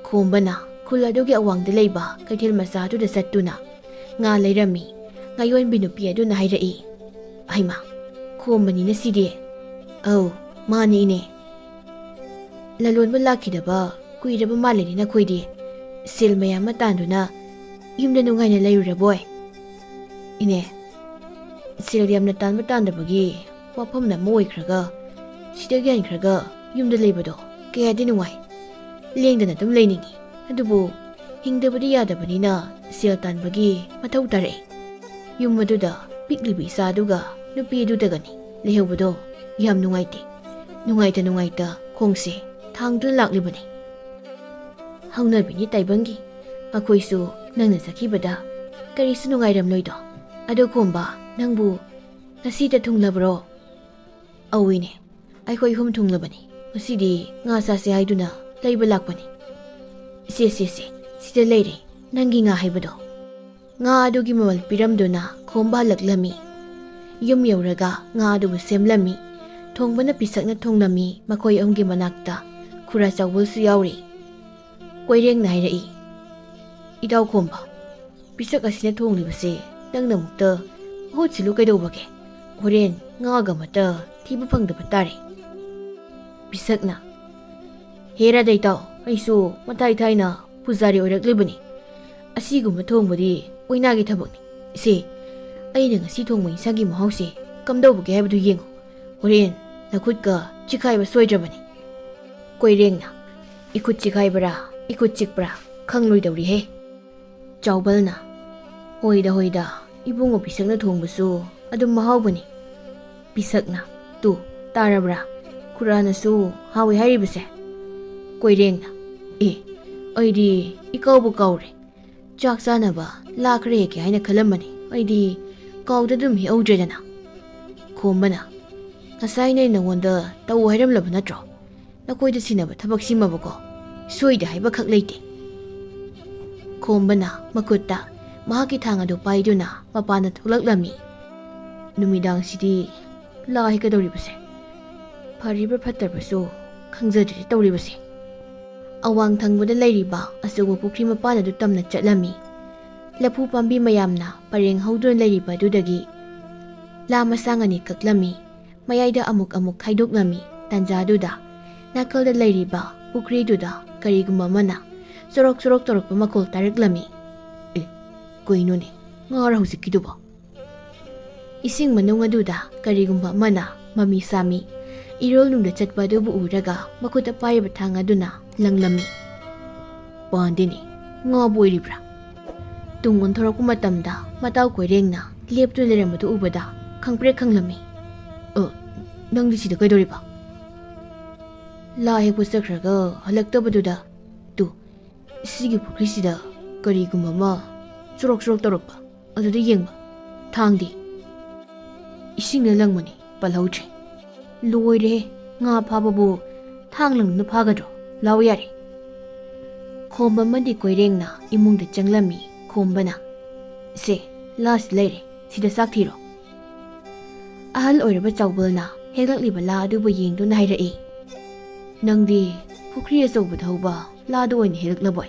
ꯈꯣꯝꯕꯅ ꯈꯨꯜ ꯑꯗꯨꯒꯤ ꯑꯋꯥꯡꯗ ꯂꯩꯕ ꯀꯩꯊꯦꯜ ꯃꯆꯥ ꯑꯗꯨꯗ ꯆꯠꯇꯨꯅ ꯉꯥ ꯂꯩꯔꯝꯃꯤ꯫ ꯉꯥꯌꯣꯟꯕꯤ ꯅꯨꯄꯤ ꯑꯗꯨꯅ ꯍꯥꯏꯔꯛꯏ, "ꯍꯩꯃꯥ, ꯈꯣꯝꯕꯅꯤꯅ ꯁꯤꯗꯤ꯫ ꯑꯧ, ꯃꯥꯅꯤ ꯏꯅꯦ꯫ ꯂꯂꯣꯟꯕ ꯂꯥꯛꯈꯤꯗꯕ ꯀꯨꯏꯔꯕ ꯃꯥꯜꯂꯦꯅꯦ ꯅꯈꯣꯏꯗꯤ꯫ ꯁꯦꯜ ꯃꯌꯥꯝ ꯑꯃ ꯇꯥꯟꯗꯨꯅ ꯌꯨꯝꯗ ꯅꯨꯡꯉꯥꯏꯅ ꯂꯩꯔꯨꯔꯕꯣꯏ?" "ꯏꯅꯦ, ꯁꯦꯜ ꯌꯥꯝꯅ ꯇꯥꯟꯕ ꯇꯥꯟꯗꯕꯒꯤ ꯋꯥꯐꯝꯅ ꯑꯃ ꯑꯣꯏꯈ꯭ꯔꯒ, ꯁꯤꯗꯒꯤ ꯍꯟꯈ꯭ꯔꯒ ꯌꯨꯝꯗ ꯂꯩꯕꯗꯣ ꯀꯌꯥꯗꯤ ꯅꯨꯡꯉꯥꯏ꯫ ꯂꯦꯡꯗꯅ ꯑꯗꯨꯝ ꯂꯩꯅꯤꯡꯉꯤ꯫ ꯑꯗꯨꯕꯨ ꯍꯤꯡꯗꯕꯗꯤ ꯌꯥꯗꯕꯅꯤꯅ ꯁꯦꯜ ꯇꯥꯟꯕꯒꯤ ꯃꯊꯧ ꯇꯥꯔꯛꯑꯦ꯫ ꯌꯨꯝ ꯑꯗꯨꯗ ꯄꯤꯛꯂꯤꯕ ꯏꯆꯥꯗꯨꯒ ꯅꯨꯄꯤ ꯑꯗꯨꯗꯒꯅꯤ ꯂꯩꯍꯧꯕꯗꯣ ꯌꯥꯝ ꯅꯨꯡꯉꯥꯏꯇꯦ꯫ ꯅꯨꯡꯉꯥꯏꯇ ꯅꯨꯡꯉꯥꯏꯇ ꯈꯣꯡꯁꯦ ꯊꯥꯡꯗꯨꯅ ꯂꯥꯛꯂꯤꯕꯅꯤ꯫ ꯍꯧꯅꯕꯤꯅꯤ ꯇꯥꯏꯕꯪꯒꯤ꯫ ꯃꯈꯣꯏꯁꯨ ꯅꯪꯅ ꯆꯠꯈꯤꯕꯗ ꯀꯔꯤꯁꯨ ꯅꯨꯡꯉꯥꯏꯔꯝꯂꯣꯏꯗꯣ꯫ ꯑꯗꯣ ꯈꯣꯝꯕ, ꯅꯪꯕꯨ ꯉꯁꯤꯗ ꯊꯨꯡꯂꯕ꯭ꯔꯣ? ꯑꯧꯏꯅꯦ, ꯑꯩꯈꯣꯏ ꯑꯍꯨꯝ ꯊꯨꯡꯂꯕꯅꯤ꯫ ꯉꯁꯤꯗꯤ ꯉꯥ ꯆꯥꯁꯦ ꯍꯥꯏꯗꯨꯅ ꯂꯩꯕ ꯂꯥꯛꯄꯅꯤ꯫ ꯁꯦ, ꯁꯦ, ꯁꯦ, ꯁꯤꯗ ꯂꯩꯔꯦ ꯅꯪꯒꯤ ꯉꯥ ꯍꯥꯏꯕꯗꯣ꯫ ꯉꯥ ꯑꯗꯨꯒꯤ ꯃꯃꯜ ꯄꯤꯔꯝꯗꯨꯅ ꯈꯣꯝꯕ ꯍꯜꯂꯛꯂꯝꯃꯤ꯫ ꯌꯨꯝ ꯌꯧꯔꯒ ꯉꯥ ꯑꯗꯨꯕꯨ ꯁꯦꯝꯂꯝꯃꯤ꯫ ꯊꯣꯡꯕꯅ ꯄꯤꯁꯛꯅ ꯊꯣꯡꯂꯝꯃꯤ꯫ ꯃꯈꯣꯏ ꯑꯍꯨꯝꯒꯤ ꯃꯅꯥꯛꯇ ꯈꯨꯔꯥ ꯆꯥꯎꯕꯜꯁꯨ ꯌꯥꯎꯔꯤ꯫ ꯀꯣꯏꯔꯦꯡꯅ ꯍꯥꯏꯔꯛꯏ, "ꯏꯇꯥꯎ ꯈꯣꯝꯕ, ꯄꯤꯁꯛ ꯑꯁꯤꯅ ꯊꯣꯡꯂꯤꯕꯁꯦ ꯅꯪꯅ ꯑꯃꯨꯛꯇ ꯃꯍꯨꯠ ꯁꯤꯜꯂꯨ ꯀꯩꯗꯧꯕꯒꯦ? ꯍꯣꯔꯦꯟ ꯉꯥꯒ ꯑꯃꯠꯇ ꯊꯤꯕ ꯐꯪꯗꯕ ꯇꯥꯔꯦ꯫" ꯄꯤꯁꯛꯅ, "ꯍꯦ ꯔꯥꯙꯥ ꯏꯇꯥꯎ, ꯑꯩꯁꯨ ꯃꯊꯥꯏ ꯊꯥꯏꯅ ꯄꯨꯖꯥꯔꯤ ꯑꯣꯏꯔꯛꯂꯤꯕꯅꯤ꯫ ꯑꯁꯤꯒꯨꯝꯕ ꯊꯣꯡꯕꯗꯤ ꯑꯣꯏꯅꯥꯒꯤ ꯊꯕꯛꯅꯤ꯫ ꯏꯆꯦ, ꯑꯩꯅ ꯉꯁꯤ ꯊꯣꯡꯕ ꯏꯟꯁꯥꯡꯒꯤ ꯃꯍꯥꯎꯁꯦ ꯀꯝꯗꯧꯕꯒꯦ ꯍꯥꯏꯕꯗꯨ ꯌꯦꯡꯉꯨ꯫ ꯍꯣꯔꯦꯟ ꯅꯈꯨꯠꯀ ꯆꯤꯈꯥꯏꯕ ꯁꯣꯏꯗ꯭ꯔꯕꯅꯤ꯫" ꯀꯣꯏꯔꯦꯡꯅ, "ꯏꯈꯨꯠ ꯆꯤꯈꯥꯏꯕ꯭ꯔꯥ, ꯏꯈꯨꯠ ꯆꯤꯛꯄ꯭ꯔꯥ ꯈꯪꯂꯣꯏꯗꯧꯔꯤꯍꯦ꯫" ꯆꯥꯎꯕꯜꯅ, "ꯍꯣꯏꯗ, ꯍꯣꯏꯗ, ꯏꯕꯨꯡꯉꯣ ꯄꯤꯁꯛꯅ ꯊꯣꯡꯕꯁꯨ ꯑꯗꯨꯝ ꯃꯍꯥꯎꯕꯅꯤ꯫" ꯄꯤꯁꯛꯅ, "ꯇꯨ, ꯇꯥꯔꯕ꯭ꯔꯥ? ꯈꯨꯔꯥꯅꯁꯨ ꯍꯥꯎꯏ ꯍꯥꯏꯔꯤꯕꯁꯦ꯫" ꯀꯣꯏꯔꯦꯡꯅ, "ꯑꯦ, ꯑꯩꯗꯤ ꯏꯀꯥꯎꯕꯨ ꯀꯥꯎꯔꯦ꯫ ꯆꯥꯛ ꯆꯥꯅꯕ ꯂꯥ ꯈꯔ ꯍꯦꯛꯀꯦ ꯍꯥꯏꯅ ꯈꯜꯂꯝꯕꯅꯤ꯫ ꯑꯩꯗꯤ ꯀꯥꯎꯗ ꯑꯗꯨꯝ ꯍꯦꯛꯍꯧꯗ꯭ꯔꯦꯗꯅ꯫" ꯈꯣꯝꯕꯅ, "ꯉꯁꯥꯏꯅ ꯑꯩ ꯅꯉꯣꯟꯗ ꯇꯧ ꯍꯥꯏꯔꯝꯂꯕ ꯅꯠꯇ꯭ꯔꯣ? ꯅꯈꯣꯏꯗ ꯁꯤꯟꯅꯕ ꯊꯕꯛꯁꯤꯃꯕꯀꯣ ꯁꯣꯏꯗꯦ ꯍꯥꯏꯕꯈꯛ ꯂꯩꯇꯦ꯫" ꯈꯣꯝꯕꯅ ꯃꯈꯨꯠꯇ ꯃꯍꯥꯛꯀꯤ ꯊꯥꯡ ꯑꯗꯨ ꯄꯥꯏꯗꯨꯅ ꯃꯄꯥꯟꯗ ꯊꯣꯛꯂꯛꯂꯝꯃꯤ꯫ "ꯅꯨꯃꯤꯗꯥꯡꯁꯤꯗꯤ ꯂꯥ ꯍꯦꯛꯀꯗꯧꯔꯤꯕꯁꯦ ꯐꯔꯤꯕ꯭ꯔꯥ ꯐꯠꯇꯕ꯭ꯔꯥꯁꯨ ꯈꯪꯖꯗ꯭ꯔꯦ ꯇꯧꯔꯤꯕꯁꯦ꯫" ꯑꯋꯥꯡ ꯊꯪꯕꯗ ꯂꯩꯔꯤꯕ ꯑꯆꯧꯕ ꯄꯨꯈ꯭ꯔꯤ ꯃꯄꯥꯟ ꯑꯗꯨ ꯇꯝꯅ ꯆꯠꯂꯝꯃꯤ꯫ ꯂꯐꯨ ꯄꯥꯝꯕꯤ ꯃꯌꯥꯝꯅ ꯄꯔꯦꯡ ꯍꯧꯗꯨꯅ ꯂꯩꯔꯤꯕ ꯑꯗꯨꯗꯒꯤ ꯂꯥ ꯃꯁꯥꯡ ꯑꯅꯤ ꯀꯛꯂꯝꯃꯤ꯫ ꯃꯌꯥꯏꯗ ꯑꯃꯨꯛ ꯑꯃꯨꯛ ꯈꯥꯏꯗꯣꯛꯂꯝꯃꯤ꯫ ꯇꯥꯟꯖꯥꯗꯨꯗ ꯅꯥꯀꯜꯗ ꯂꯩꯔꯤꯕ ꯄꯨꯈ꯭ꯔꯤꯗꯨꯗ ꯀꯔꯤꯒꯨꯝꯕ ꯑꯃꯅ ꯆꯣꯔꯣꯛ ꯆꯣꯔꯣꯛ ꯇꯧꯔꯛꯄ ꯃꯈꯣꯜ ꯇꯥꯔꯛꯂꯝꯃꯤ꯫ "ꯑꯦ, ꯀꯩꯅꯣꯅꯦ, ꯉꯥꯔ ꯍꯧꯖꯤꯛꯀꯤꯗꯨꯕꯣ?" ꯏꯁꯤꯡ ꯃꯅꯨꯡ ꯑꯗꯨꯗ ꯀꯔꯤꯒꯨꯝꯕ ꯑꯃꯅ ꯃꯃꯤ ꯁꯥꯃꯤ ꯏꯔꯣꯜꯅꯨꯡꯗ ꯆꯠꯄ ꯑꯗꯨꯕꯨ ꯎꯔꯒ ꯃꯈꯨꯠꯇ ꯄꯥꯏꯔꯤꯕ ꯊꯥꯡ ꯑꯗꯨꯅ ꯂꯪꯂꯝꯃꯤ꯫ "ꯄꯥꯟꯗꯦꯅꯦ, ꯉꯥꯕꯨ ꯑꯣꯏꯔꯤꯕ꯭ꯔꯥ?" ꯇꯨꯡ ꯑꯣꯟꯊꯣꯔꯛꯄ ꯃꯇꯝꯗ ꯃꯇꯥꯎ ꯀꯣꯏꯔꯦꯡꯅ ꯂꯦꯞꯇꯨꯅ ꯂꯩꯔꯝꯕꯗꯨ ꯎꯕꯗ ꯈꯪꯄ꯭ꯔꯦꯛ ꯈꯪꯂꯝꯃꯤ꯫ "ꯑ, ꯅꯪꯗꯤ ꯁꯤꯗ ꯀꯩꯗꯧꯔꯤꯕ?" "ꯂꯥ ꯍꯦꯛꯄ ꯆꯠꯈ꯭ꯔꯒ ꯍꯜꯂꯛꯇꯕꯗꯨꯗ, ꯇꯨ, ꯁꯤꯒꯤ ꯄꯨꯈ꯭ꯔꯤꯁꯤꯗ ꯀꯔꯤꯒꯨꯝꯕ ꯑꯃ ꯆꯨꯔꯣꯛ ꯆꯨꯔꯣꯛ ꯇꯧꯔꯛꯄ, ꯑꯗꯨꯗ ꯌꯦꯡꯕ꯫ ꯊꯥꯡꯗꯤ?" "ꯏꯁꯤꯡꯗ ꯂꯪꯕꯅꯤ, ꯄꯜꯍꯧꯗ꯭ꯔꯦ꯫" "ꯂꯣꯏꯔꯦꯍꯦ, ꯉꯥ ꯐꯥꯕꯕꯨ ꯊꯥꯡ ꯂꯪꯗꯨꯅ ꯐꯥꯒꯗ꯭ꯔꯣ? ꯂꯥꯎ ꯌꯥꯔꯦ꯫" ꯈꯣꯝꯕ ꯑꯃꯗꯤ ꯀꯣꯏꯔꯦꯡꯅ ꯏꯃꯨꯡꯗ ꯆꯪꯂꯝꯃꯤ꯫ ꯈꯣꯝꯕꯅ, "ꯁꯦ, ꯂꯥꯁꯤ ꯂꯩꯔꯦ, ꯁꯤꯗ ꯆꯥꯛ ꯊꯤꯔꯣ꯫" ꯑꯍꯜ ꯑꯣꯏꯔꯕ ꯆꯥꯎꯕꯜꯅ ꯍꯦꯛꯂꯛꯂꯤꯕ ꯂꯥ ꯑꯗꯨꯕꯨ ꯌꯦꯡꯗꯨꯅ ꯍꯥꯏꯔꯛꯏ, "ꯅꯪꯗꯤ ꯄꯨꯈ꯭ꯔꯤ ꯑꯆꯧꯕꯗ ꯍꯧꯕ ꯂꯥꯗꯣ ꯑꯣꯏꯅ ꯍꯦꯛꯂꯛꯂꯕꯣꯏ?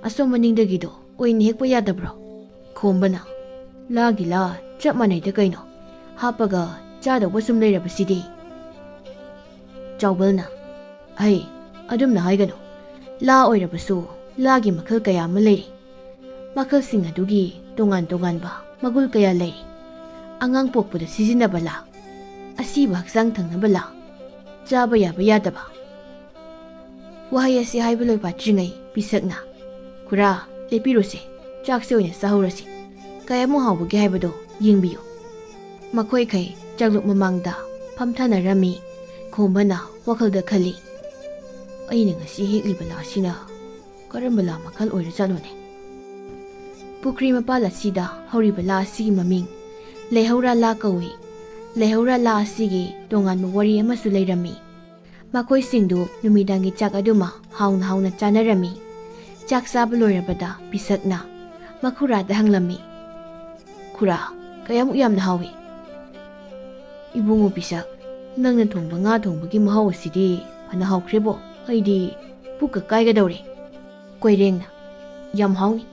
ꯑꯁꯣꯝ ꯃꯅꯤꯡꯗꯒꯤꯗꯣ ꯑꯣꯏꯅ ꯍꯦꯛꯄ ꯌꯥꯗꯕ꯭ꯔꯣ?" ꯈꯣꯝꯕꯅ, "ꯂꯥꯒꯤ ꯂꯥ ꯆꯞ ꯃꯥꯟꯅꯩꯗ ꯀꯩꯅꯣ, ꯍꯥꯞꯄꯒ ꯆꯥꯗꯧꯕ ꯁꯨꯝ ꯂꯩꯔꯕꯁꯤꯗꯤ꯫" ꯆꯥꯎꯕꯜꯅ, "ꯍꯩ, ꯑꯗꯨꯝꯅ ꯍꯥꯏꯒꯅꯨ꯫ ꯂꯥ ꯑꯣꯏꯔꯕꯁꯨ ꯂꯥꯒꯤ ꯃꯈꯜ ꯀꯌꯥ ꯑꯃ ꯂꯩꯔꯤ꯫ ꯃꯈꯜꯁꯤꯡ ꯑꯗꯨꯒꯤ ꯇꯣꯉꯥꯟ ꯇꯣꯉꯥꯟꯕ ꯃꯒꯨꯟ ꯀꯌꯥ ꯂꯩꯔꯤ꯫ ꯑꯉꯥꯡ ꯄꯣꯛꯄꯗ ꯁꯤꯖꯤꯟꯅꯕ ꯂꯥ, ꯑꯁꯤꯕ ꯍꯛꯆꯥꯡ ꯊꯪꯅꯕ ꯂꯥ, ꯆꯥꯕ ꯌꯥꯕ ꯌꯥꯗꯕ꯫" ꯋꯥꯍꯩ ꯑꯁꯤ ꯍꯥꯏꯕ ꯂꯣꯏ ꯐꯥꯠꯇ꯭ꯔꯤꯉꯩ ꯄꯤꯁꯛꯅ, "ꯈꯨꯔꯥ, ꯂꯦꯞꯄꯤꯔꯣꯁꯦ, ꯆꯥꯛꯁꯦ ꯑꯣꯏꯅ ꯆꯥꯍꯧꯔꯁꯤ꯫ ꯀꯌꯥꯃꯨꯛ ꯍꯥꯎꯕꯒꯦ ꯍꯥꯏꯕꯗꯣ ꯌꯦꯡꯕꯤꯌꯨ꯫" ꯃꯈꯣꯏꯈꯩ ꯆꯥꯛꯂꯨꯛ ꯃꯃꯥꯡꯗ ꯐꯝꯊꯅꯔꯝꯃꯤ꯫ ꯈꯣꯝꯕꯅ ꯋꯥꯈꯜꯗ ꯈꯜꯂꯤ, "ꯑꯩꯅ ꯉꯁꯤ ꯍꯦꯛꯂꯤꯕ ꯂꯥꯁꯤꯅ ꯀꯔꯝꯕ ꯂꯥ ꯃꯈꯜ ꯑꯣꯏꯔꯖꯥꯠꯅꯣꯅꯦ?" ꯄꯨꯈ꯭ꯔꯤ ꯃꯄꯥꯜ ꯑꯁꯤꯗ ꯍꯧꯔꯤꯕ ꯂꯥ ꯑꯁꯤꯒꯤ ꯃꯃꯤꯡ ꯂꯩꯍꯧꯔꯥ ꯂꯥ ꯀꯧꯏ꯫ ꯂꯩꯍꯧꯔꯥ ꯂꯥ ꯑꯁꯤꯒꯤ ꯇꯣꯉꯥꯟꯕ ꯋꯥꯔꯤ ꯑꯃꯁꯨ ꯂꯩꯔꯝꯃꯤ꯫ ꯃꯈꯣꯏꯁꯤꯡꯗꯨ ꯅꯨꯃꯤꯗꯥꯡꯒꯤ ꯆꯥꯛ ꯑꯗꯨꯃ ꯍꯥꯎꯅ ꯍꯥꯎꯅ ꯆꯥꯅꯔꯝꯃꯤ꯫ ꯆꯥꯛ ꯆꯥꯕ ꯂꯣꯏꯔꯕꯗ ꯄꯤꯁꯛꯅ ꯃꯈꯨꯔꯥꯗ ꯍꯪꯂꯝꯃꯤ, "ꯈꯨꯔꯥ, ꯀꯌꯥꯃꯨꯛ ꯌꯥꯝꯅ ꯍꯥꯎꯏ?" "ꯏꯕꯨꯡꯉꯣ ꯄꯤꯁꯛ, ꯅꯪꯅ ꯊꯣꯡꯕ ꯉꯥ ꯊꯣꯡꯕꯒꯤ ꯃꯍꯥꯎ ꯑꯁꯤꯗꯤ ꯐꯅ ꯍꯥꯎꯈ꯭ꯔꯦꯕꯣ꯫ ꯑꯩꯗꯤ ꯄꯨꯛꯀ ꯀꯥꯏꯒꯗꯧꯔꯦ꯫" ꯀꯣꯏꯔꯦꯡꯅ, "ꯌꯥꯝ ꯍꯥꯎꯅꯤ꯫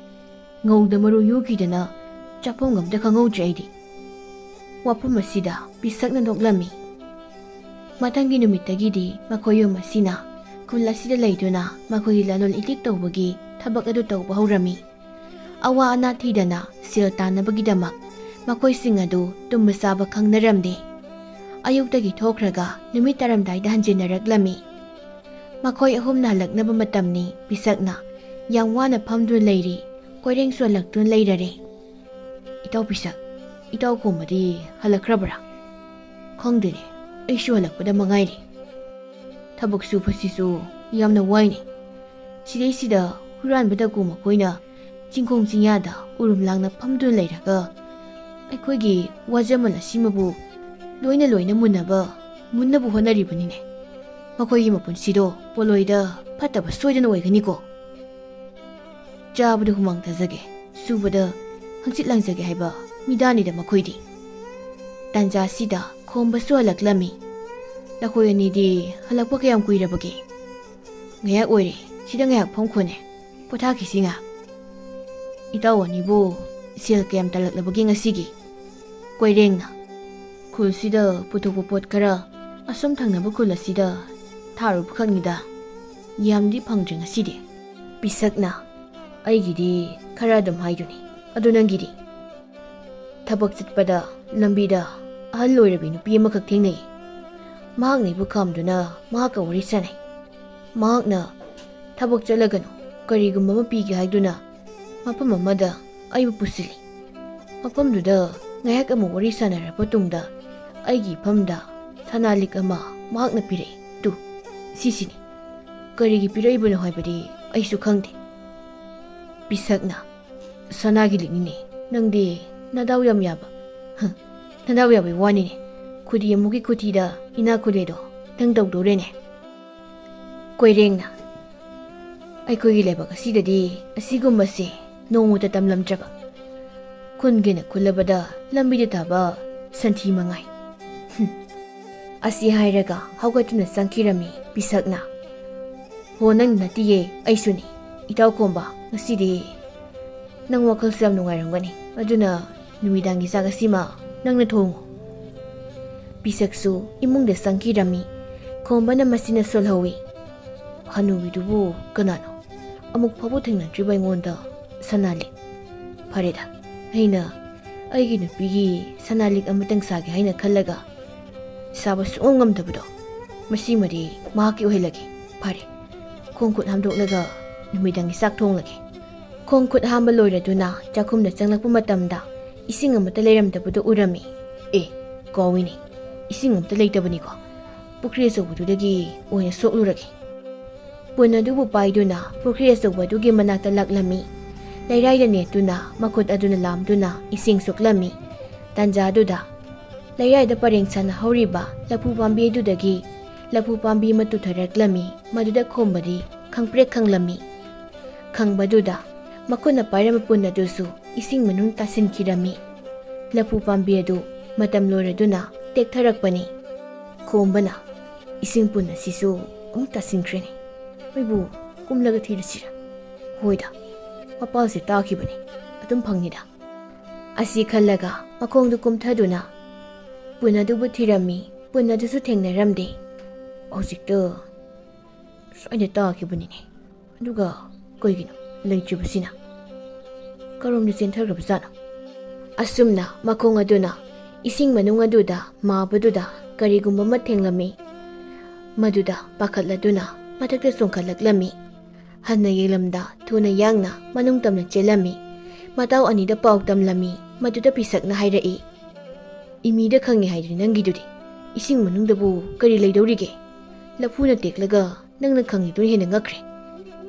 ꯉꯧꯗ ꯃꯔꯨ ꯌꯨꯈꯤꯗꯅ ꯆꯥꯐꯝꯒ ꯑꯝꯇ ꯈꯪꯍꯧꯗ꯭ꯔꯦ ꯑꯩꯗꯤ꯫" ꯋꯥꯐꯝ ꯑꯁꯤꯗ ꯄꯤꯁꯛꯅ ꯅꯣꯛꯂꯝꯃꯤ꯫ ꯃꯊꯪꯒꯤ ꯅꯨꯃꯤꯠꯇꯒꯤꯗꯤ ꯃꯈꯣꯏ ꯌꯨꯝ ꯑꯁꯤꯅ ꯈꯨꯜ ꯑꯁꯤꯗ ꯂꯩꯗꯨꯅ ꯃꯈꯣꯏꯒꯤ ꯂꯂꯣꯟ ꯏꯇꯤꯛ ꯇꯧꯕꯒꯤ ꯊꯕꯛ ꯑꯗꯨ ꯇꯧꯕ ꯍꯧꯔꯝꯃꯤ꯫ ꯑꯋꯥ ꯑꯅꯥ ꯊꯤꯗꯅ ꯁꯦꯜ ꯇꯥꯟꯅꯕꯒꯤꯗꯃꯛ ꯃꯈꯣꯏꯁꯤꯡ ꯑꯗꯨ ꯇꯨꯝꯕ ꯆꯥꯕ ꯈꯪꯅꯔꯝꯗꯦ꯫ ꯑꯌꯨꯛꯇꯒꯤ ꯊꯣꯛꯈ꯭ꯔꯒ ꯅꯨꯃꯤꯠ ꯇꯥꯔꯝꯗꯥꯏꯗ ꯍꯟꯖꯤꯟꯅꯔꯛꯂꯝꯃꯤ꯫ ꯃꯈꯣꯏ ꯑꯍꯨꯝꯅ ꯍꯜꯂꯛꯅꯕ ꯃꯇꯝꯅꯤ ꯄꯤꯁꯛꯅ ꯌꯥꯝ ꯋꯥꯅ ꯐꯝꯗꯨꯅ ꯂꯩꯔꯤ꯫ ꯀꯣꯏꯔꯦꯡꯁꯨ ꯍꯜꯂꯛꯇꯨꯅ ꯂꯩꯔꯔꯦ꯫ "ꯏꯇꯥꯎ ꯄꯤꯁꯛ, ꯏꯇꯥꯎ ꯈꯣꯝꯕꯗꯤ ꯍꯜꯂꯛꯈ꯭ꯔꯕ꯭ꯔꯥ?" "ꯈꯪꯗꯦꯅꯦ, ꯑꯩꯁꯨ ꯍꯜꯂꯛꯄꯗ ꯃꯉꯥꯏꯔꯦ꯫ ꯊꯕꯛ ꯁꯨꯕꯁꯤꯁꯨ ꯌꯥꯝꯅ ꯋꯥꯏꯅꯦ꯫ ꯁꯤꯗꯩꯁꯤꯗ ꯍꯨꯔꯥꯟꯕ ꯗꯀꯨ ꯃꯈꯣꯏꯅ ꯆꯤꯡꯈꯣꯡ ꯆꯤꯡꯌꯥꯗ ꯎꯔꯨꯝ ꯂꯥꯡꯅ ꯐꯝꯗꯨꯅ ꯂꯩꯔꯒ ꯑꯩꯈꯣꯏꯒꯤ ꯋꯥꯖꯃꯟ ꯑꯁꯤꯃꯕꯨ ꯂꯣꯏꯅ ꯂꯣꯏꯅ ꯃꯨꯟꯅꯕ, ꯃꯨꯟꯅꯕ ꯍꯣꯠꯅꯔꯤꯕꯅꯤꯅꯦ꯫ ꯃꯈꯣꯏꯒꯤ ꯃꯄꯨꯟꯁꯤꯗꯣ ꯄꯣꯂꯣꯏꯗ ꯐꯠꯇꯕ ꯁꯣꯏꯗꯅ ꯑꯣꯏꯒꯅꯤꯀꯣ꯫ ꯆꯥꯕꯗ ꯍꯨꯃꯥꯡ ꯇꯥꯖꯒꯦ, ꯁꯨꯕꯗ ꯍꯪꯆꯤꯠ ꯂꯥꯡꯖꯒꯦ ꯍꯥꯏꯕ ꯃꯤꯗꯥꯅꯤꯗ ꯃꯈꯣꯏꯗꯤ꯫" ꯇꯥꯟꯖꯥꯁꯤꯗ ꯈꯣꯝꯕꯁꯨ ꯍꯜꯂꯛꯂꯝꯃꯤ꯫ "ꯂꯈꯣꯏ ꯑꯅꯤꯗꯤ ꯍꯜꯂꯛꯄ ꯀꯌꯥꯝ ꯀꯨꯏꯔꯕꯒꯦ?" "ꯉꯥꯏꯍꯥꯛ ꯑꯣꯏꯔꯦ, ꯁꯤꯗ ꯉꯥꯏꯍꯥꯛ ꯐꯝꯈꯣꯅꯦ, ꯄꯣꯊꯥꯈꯤꯁꯤ ꯉꯥꯏꯍꯥꯛ꯫ ꯏꯇꯥꯎ ꯑꯅꯤꯕꯨ ꯁꯦꯜ ꯀꯌꯥꯝ ꯇꯥꯜꯂꯛꯂꯕꯒꯦ ꯉꯁꯤꯒꯤ?" ꯀꯣꯏꯔꯦꯡꯅ, "ꯈꯨꯜꯁꯤꯗ ꯄꯨꯊꯣꯛꯄ ꯄꯣꯠ ꯈꯔ ꯑꯁꯨꯝ ꯊꯪꯅꯕ ꯈꯨꯜ ꯑꯁꯤꯗ ꯊꯥꯔꯨꯕ ꯈꯛꯅꯤꯗ꯫ ꯌꯥꯝꯗꯤ ꯐꯪꯗ꯭ꯔꯦ ꯉꯁꯤꯗꯤ꯫" ꯄꯤꯁꯛꯅ, "ꯑꯩꯒꯤꯗꯤ ꯈꯔ ꯑꯗꯨꯝ ꯍꯥꯏꯗꯨꯅꯤ, ꯑꯗꯨ ꯅꯪꯒꯤꯗꯤ?" "ꯊꯕꯛ ꯆꯠꯄꯗ ꯂꯝꯕꯤꯗ ꯑꯍꯜ ꯑꯣꯏꯔꯕꯤ ꯅꯨꯄꯤ ꯑꯃꯈꯛ ꯊꯦꯡꯅꯩ꯫ ꯃꯍꯥꯛꯅ ꯑꯩꯕꯨ ꯈꯥꯝꯗꯨꯅ ꯃꯍꯥꯛꯀ ꯋꯥꯔꯤ ꯁꯥꯟꯅꯩ꯫ ꯃꯍꯥꯛꯅ ꯊꯕꯛ ꯆꯠꯂꯒꯅꯨ, ꯀꯔꯤꯒꯨꯝꯕ ꯑꯃ ꯄꯤꯒꯦ ꯍꯥꯏꯗꯨꯅ ꯃꯐꯝ ꯑꯃꯗ ꯑꯩꯕꯨ ꯄꯨꯁꯤꯜꯂꯤ꯫ ꯃꯐꯝꯗꯨꯗ ꯉꯥꯏꯍꯥꯛ ꯑꯃꯨꯛ ꯋꯥꯔꯤ ꯁꯥꯟꯅꯔꯕ ꯇꯨꯡꯗ ꯑꯩꯒꯤ ꯏꯐꯝꯗ ꯁꯅꯥ ꯂꯤꯛ ꯑꯃ ꯃꯍꯥꯛꯅ ꯄꯤꯔꯛꯏ꯫ ꯇꯨ, ꯁꯤꯁꯤꯅꯤ꯫ ꯀꯔꯤꯒꯤ ꯄꯤꯔꯛꯏꯕꯅꯣ ꯍꯥꯏꯕꯗꯤ ꯑꯩꯁꯨ ꯈꯪꯗꯦ꯫" ꯄꯤꯁꯛꯅ, "ꯁꯅꯥꯒꯤ ꯂꯤꯛꯅꯤꯅꯦ꯫ ꯅꯪꯗꯤ ꯅꯗꯥꯎ ꯌꯥꯝ ꯌꯥꯕ꯫ ꯍ, ꯅꯗꯥꯎ ꯌꯥꯕꯩ ꯋꯥꯅꯤꯅꯦ꯫ ꯈꯨꯗꯤ ꯑꯃꯨꯛꯀꯤ ꯈꯨꯊꯤꯗ ꯏꯅꯥꯛ ꯈꯨꯜꯂꯦꯗꯣ ꯅꯪ ꯇꯧꯗꯧꯔꯦꯅꯦ꯫" ꯀꯣꯏꯔꯦꯡꯅ, "ꯑꯩꯈꯣꯏꯒꯤ ꯂꯩꯕꯥꯛ ꯑꯁꯤꯗꯗꯤ ꯑꯁꯤꯒꯨꯝꯕꯁꯦ ꯅꯣꯡꯃꯇ ꯇꯝꯂꯝꯗ꯭ꯔꯕ꯫ ꯈꯨꯟꯒꯦꯅ ꯈꯨꯜꯂꯕꯗ ꯂꯝꯕꯤꯗ ꯇꯥꯕ ꯁꯟꯊꯤ ꯃꯉꯥꯏ꯫" ꯍꯨꯝ꯫ ꯑꯁꯤ ꯍꯥꯏꯔꯒ ꯍꯧꯒꯠꯇꯨꯅ ꯆꯪꯈꯤꯔꯝꯃꯤ ꯄꯤꯁꯛꯅ꯫ "ꯍꯣ, ꯅꯪ ꯅꯠꯇꯤꯌꯦ, ꯑꯩꯁꯨꯅꯤ꯫ ꯏꯇꯥꯎ ꯈꯣꯝꯕ, ꯉꯁꯤꯗꯤ ꯅꯪ ꯋꯥꯈꯜꯁꯨ ꯌꯥꯝ ꯅꯨꯡꯉꯥꯏꯔꯝꯒꯅꯤ꯫ ꯑꯗꯨꯅ ꯅꯨꯃꯤꯗꯥꯡꯒꯤ ꯆꯥꯛ ꯑꯁꯤꯃ ꯅꯪꯅ ꯊꯣꯡꯉꯨ꯫" ꯄꯤꯁꯛꯁꯨ ꯏꯃꯨꯡꯗ ꯆꯪꯈꯤꯔꯝꯃꯤ꯫ ꯈꯣꯝꯕꯅ ꯃꯁꯤꯅ ꯁꯣꯜꯍꯧꯏ꯫ "ꯍꯅꯨꯕꯤꯗꯨꯕꯨ ꯀꯅꯥꯅꯣ? ꯑꯃꯨꯛ ꯐꯥꯎꯕ ꯊꯦꯡꯅꯗ꯭ꯔꯤꯕ ꯑꯩꯉꯣꯟꯗ ꯁꯅꯥ ꯂꯤꯛ꯫ ꯐꯔꯦꯗ, ꯑꯩꯅ ꯑꯩꯒꯤ ꯅꯨꯄꯤꯒꯤ ꯁꯅꯥ ꯂꯤꯛ ꯑꯃꯇꯪ ꯁꯥꯒꯦ ꯍꯥꯏꯅ ꯈꯜꯂꯒ ꯁꯥꯕ ꯁꯨꯡꯉꯝ ꯉꯝꯗꯕꯗꯣ, ꯃꯁꯤꯃꯗꯤ ꯃꯍꯥꯛꯀꯤ ꯑꯣꯏꯍꯜꯂꯒꯦ꯫ ꯐꯔꯦ, ꯈꯣꯡ ꯈꯨꯠ ꯍꯥꯝꯗꯣꯛꯂꯒ ꯅꯨꯃꯤꯗꯥꯡꯒꯤ ꯆꯥꯛ ꯊꯣꯡꯂꯒꯦ꯫ ꯈꯣꯡ ꯈꯨꯠ ꯍꯥꯝꯕ ꯂꯣꯏꯔꯗꯨꯅ ꯆꯥꯛꯈꯨꯝꯗ ꯆꯪꯂꯛꯄ ꯃꯇꯝꯗ ꯏꯁꯤꯡ ꯑꯃꯠꯇ ꯂꯩꯔꯝꯗꯕꯗꯨ ꯎꯔꯝꯃꯤ꯫ ꯑꯦ, ꯀꯥꯎꯏꯅꯦ, ꯏꯁꯤꯡ ꯑꯃꯠꯇ ꯂꯩꯇꯕꯅꯤꯀꯣ꯫ ꯄꯨꯈ꯭ꯔꯤ ꯑꯆꯧꯕꯗꯨꯗꯒꯤ ꯑꯣꯏꯅ ꯁꯣꯛꯂꯨꯔꯒꯦ꯫ ꯄꯨꯟ ꯑꯗꯨꯕꯨ ꯄꯥꯏꯗꯨꯅ ꯄꯨꯈ꯭ꯔꯤ ꯑꯆꯧꯕ ꯑꯗꯨꯒꯤ ꯃꯅꯥꯛꯇ ꯂꯥꯛꯂꯝꯃꯤ꯫ ꯂꯩꯔꯥꯏꯗ ꯅꯦꯠꯇꯨꯅ ꯃꯈꯨꯠ ꯑꯗꯨꯅ ꯂꯥꯝꯗꯨꯅ ꯏꯁꯤꯡ ꯁꯣꯛꯂꯝꯃꯤ꯫ ꯇꯥꯟꯖꯥꯗꯨꯗ ꯂꯩꯔꯥꯏꯗ ꯄꯔꯦꯡ ꯁꯥꯟꯅ ꯍꯧꯔꯤꯕ ꯂꯐꯨ ꯄꯥꯝꯕꯤ ꯑꯗꯨꯗꯒꯤ ꯂꯐꯨ ꯄꯥꯝꯕꯤ ꯑꯃ ꯇꯨꯊꯔꯛꯂꯝꯃꯤ꯫ ꯃꯗꯨꯗ ꯈꯣꯝꯕꯗꯤ ꯈꯪꯄ꯭ꯔꯦꯛ ꯈꯪꯂꯝꯃꯤ꯫ ꯈꯪꯕꯗꯨꯗ ꯃꯈꯨꯠꯅ ꯄꯥꯏꯔꯝꯕ ꯄꯨꯟ ꯑꯗꯨꯁꯨ ꯏꯁꯤꯡ ꯃꯅꯨꯡ ꯇꯥꯁꯤꯟꯈꯤꯔꯝꯃꯤ꯫ ꯂꯐꯨ ꯄꯥꯝꯕꯤ ꯑꯗꯨ ꯃꯇꯝ ꯂꯣꯏꯔꯗꯨꯅ ꯇꯦꯛꯊꯔꯛꯄꯅꯤ꯫ ꯈꯣꯝꯕꯅ, "ꯏꯁꯤꯡ ꯄꯨꯟ ꯑꯁꯤꯁꯨ ꯑꯃꯨꯛ ꯇꯥꯁꯤꯟꯈ꯭ꯔꯦꯅꯦ꯫ ꯃꯣꯏꯕꯨ ꯀꯨꯝꯂꯒ ꯊꯤꯔꯁꯤꯔ? ꯍꯣꯏꯗ, ꯃꯄꯥꯜꯁꯦ ꯇꯥꯈꯤꯕꯅꯤ, ꯑꯗꯨꯝ ꯐꯪꯅꯤꯗ"꯫ ꯑꯁꯤ ꯈꯜꯂꯒ ꯃꯈꯣꯡꯗꯨ ꯀꯨꯝꯊꯗꯨꯅ ꯄꯨꯟ ꯑꯗꯨꯕꯨ ꯊꯤꯔꯝꯃꯤ꯫ ꯄꯨꯟ ꯑꯗꯨꯁꯨ ꯊꯦꯡꯅꯔꯝꯗꯦ꯫ ꯍꯧꯖꯤꯛꯇ ꯁꯣꯏꯅ ꯇꯥꯈꯤꯕꯅꯤꯅꯦ꯫ ꯑꯗꯨꯒ ꯀꯩꯒꯤꯅꯣ ꯂꯩꯇ꯭ꯔꯤꯕꯁꯤꯅ? ꯀꯔꯣꯝꯗ ꯆꯦꯟꯊꯈ꯭ꯔꯕꯖꯥꯠꯅꯣ? ꯑꯁꯨꯝꯅ ꯃꯈꯣꯡ ꯑꯗꯨꯅ ꯏꯁꯤꯡ ꯃꯅꯨꯡ ꯑꯗꯨꯗ ꯃꯥꯕꯗꯨꯗ ꯀꯔꯤꯒꯨꯝꯕ ꯑꯃ ꯊꯦꯡꯂꯝꯃꯤ꯫ ꯃꯗꯨꯗ ꯄꯥꯈꯠꯂꯗꯨꯅ ꯃꯊꯛꯇ ꯆꯣꯡꯈꯠꯂꯛꯂꯝꯃꯤ꯫ ꯍꯟꯅ ꯌꯦꯡꯂꯝꯗ ꯊꯨꯅ ꯌꯥꯡꯅ ꯃꯅꯨꯡ ꯇꯝꯅ ꯆꯦꯜꯂꯝꯃꯤ꯫ ꯃꯇꯥꯎ ꯑꯅꯤꯗ ꯄꯥꯎ ꯇꯝꯂꯝꯃꯤ꯫ ꯃꯗꯨꯗ ꯄꯤꯁꯛꯅ ꯍꯥꯏꯔꯛꯏ, "ꯏꯃꯤꯗ ꯈꯪꯉꯤ ꯍꯥꯏꯗꯨꯅꯤ ꯅꯪꯒꯤꯗꯨꯗꯤ꯫ ꯏꯁꯤꯡ ꯃꯅꯨꯡꯗꯕꯨ ꯀꯔꯤ ꯂꯩꯗꯧꯔꯤꯒꯦ? ꯂꯐꯨꯅ ꯇꯦꯛꯂꯒ ꯅꯪꯅ ꯈꯪꯉꯤꯗꯨꯅ ꯍꯦꯟꯅ ꯉꯛꯈ꯭ꯔꯦ꯫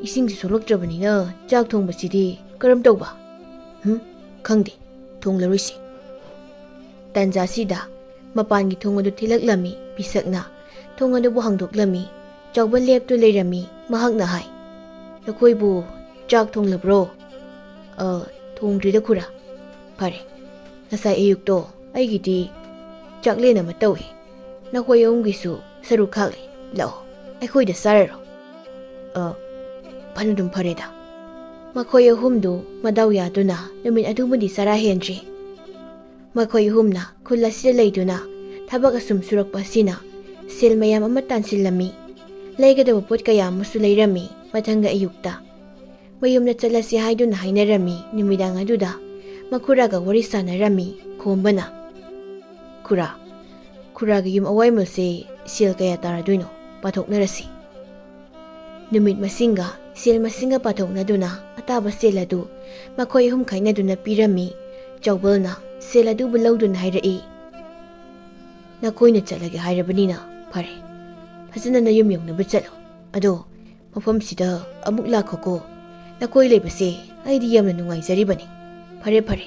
ꯏꯁꯤꯡꯁꯨ ꯁꯣꯛꯂꯛꯇ꯭ꯔꯕꯅꯤꯅ ꯆꯥꯛ ꯊꯣꯡꯕꯁꯤꯗꯤ ꯀꯔꯝ ꯇꯧꯕ?" "ꯍꯨꯝ, ꯈꯪꯗꯦ, ꯊꯣꯡꯂꯔꯣꯏꯁꯤ"꯫ ꯇꯥꯟꯖꯥꯁꯤꯗ ꯃꯄꯥꯟꯒꯤ ꯊꯣꯡ ꯑꯗꯨ ꯊꯤꯜꯂꯛꯂꯝꯃꯤ ꯄꯤꯁꯛꯅ꯫ ꯊꯣꯡ ꯑꯗꯨꯕꯨ ꯍꯥꯡꯗꯣꯛꯂꯝꯃꯤ꯫ ꯆꯥꯎꯕ ꯂꯦꯞꯇꯨ ꯂꯩꯔꯝꯃꯤ꯫ ꯃꯍꯥꯛꯅ ꯍꯥꯏ, "ꯅꯈꯣꯏꯕꯨ ꯆꯥꯛ ꯊꯣꯡꯂꯕ꯭ꯔꯣ?" "ꯑ, ꯊꯣꯡꯗ꯭ꯔꯤꯗ ꯈꯨꯔꯥ"꯫ "ꯐꯔꯦ, ꯉꯁꯥꯏ ꯑꯌꯨꯛꯇꯣ ꯑꯩꯒꯤꯗꯤ ꯆꯥꯛꯂꯦꯟ ꯑꯃ ꯇꯧꯏ꯫ ꯅꯈꯣꯏ ꯑꯍꯨꯝꯒꯤꯁꯨ ꯁꯔꯨꯛ ꯈꯥꯛꯂꯤ꯫ ꯂꯥꯛꯑꯣ, ꯑꯩꯈꯣꯏꯗ ꯆꯥꯔꯔꯣ"꯫ "ꯑ, ꯐꯅꯗꯨꯝ ꯐꯔꯦꯗ"꯫ ꯃꯈꯣꯏ ꯑꯍꯨꯝꯗꯨ ꯃꯗꯥꯎ ꯌꯥꯗꯨꯅ ꯅꯨꯃꯤꯠ ꯑꯗꯨꯃꯗꯤ ꯆꯔꯥ ꯍꯦꯟꯗ꯭ꯔꯤ꯫ ꯃꯈꯣꯏ ꯑꯍꯨꯝꯅ ꯈꯨꯜ ꯑꯁꯤꯗ ꯂꯩꯗꯨꯅ ꯊꯕꯛ ꯑꯁꯨꯝ ꯁꯨꯔꯛꯄ ꯑꯁꯤꯅ ꯁꯦꯜ ꯃꯌꯥꯝ ꯑꯃ ꯇꯥꯟꯁꯤꯜꯂꯝꯃꯤ꯫ ꯂꯩꯒꯗꯕ ꯄꯣꯠ ꯀꯌꯥ ꯑꯃꯁꯨ ꯂꯩꯔꯝꯃꯤ꯫ ꯃꯊꯪꯒꯤ ꯑꯌꯨꯛꯇ ꯃꯌꯨꯝꯗ ꯆꯠꯂꯁꯤ ꯍꯥꯏꯗꯨꯅ ꯍꯥꯏꯅꯔꯝꯃꯤ꯫ ꯅꯨꯃꯤꯗꯥꯡ ꯑꯗꯨꯗ ꯃꯈꯨꯔꯥꯒ ꯋꯥꯔꯤ ꯁꯥꯟꯅꯔꯝꯃꯤ꯫ ꯈꯣꯝꯕꯅ, "ꯈꯨꯔꯥ, ꯈꯨꯔꯥꯒꯤ ꯌꯨꯝ ꯑꯋꯥꯏꯃꯜꯁꯦ ꯁꯦꯜ ꯀꯌꯥ ꯇꯥꯔꯗꯣꯏꯅꯣ? ꯄꯥꯊꯣꯛꯅꯔꯁꯤ꯫" ꯅꯨꯃꯤꯠ ꯃꯁꯤꯡꯒ ꯁꯦꯜ ꯃꯁꯤꯡꯒ ꯄꯥꯊꯣꯛꯅꯗꯨꯅ ꯑꯇꯥꯕ ꯁꯦꯜ ꯑꯗꯨ ꯃꯈꯣꯏ ꯑꯍꯨꯝ ꯈꯥꯏꯅꯗꯨꯅ ꯄꯤꯔꯝꯃꯤ꯫ ꯆꯥꯎꯕꯜꯅ ꯁꯦꯜ ꯑꯗꯨꯕꯨ ꯂꯧꯗꯨꯅ ꯍꯥꯏꯔꯛꯏ, "ꯅꯈꯣꯏꯅ ꯆꯠꯂꯒꯦ ꯍꯥꯏꯔꯕꯅꯤꯅ ꯐꯔꯦ, ꯐꯖꯅ ꯅꯌꯨꯝ ꯌꯧꯅꯕ ꯆꯠꯂꯣ꯫ ꯑꯗꯣ ꯃꯐꯝꯁꯤꯗ ꯑꯃꯨꯛ ꯂꯥꯛꯈꯣꯀꯣ꯫ ꯅꯈꯣꯏ ꯂꯩꯕꯁꯦ ꯑꯩꯗꯤ ꯌꯥꯝꯅ ꯅꯨꯡꯉꯥꯏꯖꯔꯤꯕꯅꯤ꯫ ꯐꯔꯦ ꯐꯔꯦ,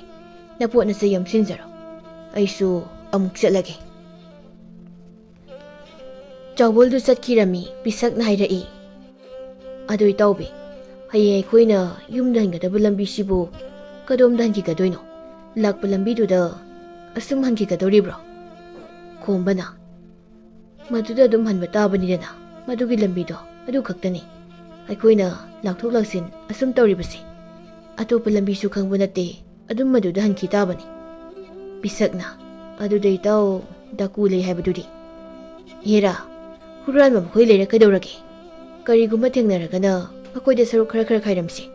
ꯅꯄꯣꯠ ꯅꯆꯩ ꯌꯣꯝꯁꯤꯟꯖꯔꯣ꯫ ꯑꯩꯁꯨ ꯑꯃꯨꯛ ꯆꯠꯂꯒꯦ꯫" ꯆꯥꯎꯕꯜꯗꯨ ꯆꯠꯈꯤꯔꯝꯃꯤ꯫ ꯄꯤꯁꯛꯅ ꯍꯥꯏꯔꯛꯏ, "ꯑꯗꯨ ꯏꯇꯥꯎꯕꯤ, ꯍꯌꯦꯡ ꯑꯩꯈꯣꯏꯅ ꯌꯨꯝꯗ ꯍꯟꯒꯗꯕ ꯂꯝꯕꯤꯁꯤꯕꯨ ꯀꯗꯣꯝꯗ ꯍꯟꯈꯤꯒꯗꯣꯏꯅꯣ? ꯂꯥꯛꯄ ꯂꯝꯕꯤꯗꯨꯗ ꯑꯁꯨꯝ ꯍꯟꯈꯤꯒꯗꯧꯔꯤꯕ꯭ꯔꯣ?" ꯈꯣꯝꯕꯅ, "ꯃꯗꯨꯗ ꯑꯗꯨꯝ ꯍꯟꯕ ꯇꯥꯕꯅꯤꯗꯅ, ꯃꯗꯨꯒꯤ ꯂꯝꯕꯤꯗꯣ ꯑꯗꯨ ꯈꯛꯇꯅꯤ꯫ ꯑꯩꯈꯣꯏꯅ ꯂꯥꯛꯊꯣꯛ ꯂꯥꯛꯁꯤꯟ ꯑꯁꯨꯝ ꯇꯧꯔꯤꯕꯁꯦ꯫ ꯑꯇꯣꯞꯄ ꯂꯝꯕꯤꯁꯨ ꯈꯪꯕ ꯅꯠꯇꯦ, ꯑꯗꯨꯝ ꯃꯗꯨꯗ ꯍꯟꯈꯤ ꯇꯥꯕꯅꯤ꯫" ꯄꯤꯁꯛꯅ, "ꯑꯗꯨꯗ ꯏꯇꯥꯎ, ꯗꯥꯀꯨ ꯂꯩ ꯍꯥꯏꯕꯗꯨꯗꯤ?" "ꯍꯦꯔꯥ, ꯍꯨꯔꯥꯟꯕ ꯃꯈꯣꯏ ꯂꯩꯔ ꯀꯩꯗꯧꯔꯒꯦ? ꯀꯔꯤꯒꯨꯝꯕ ꯊꯦꯡꯅꯔꯒꯅ ꯃꯈꯣꯏꯗ ꯁꯔꯨꯛ ꯈꯔ ꯈꯔ ꯈꯥꯏꯔꯝꯁꯤ꯫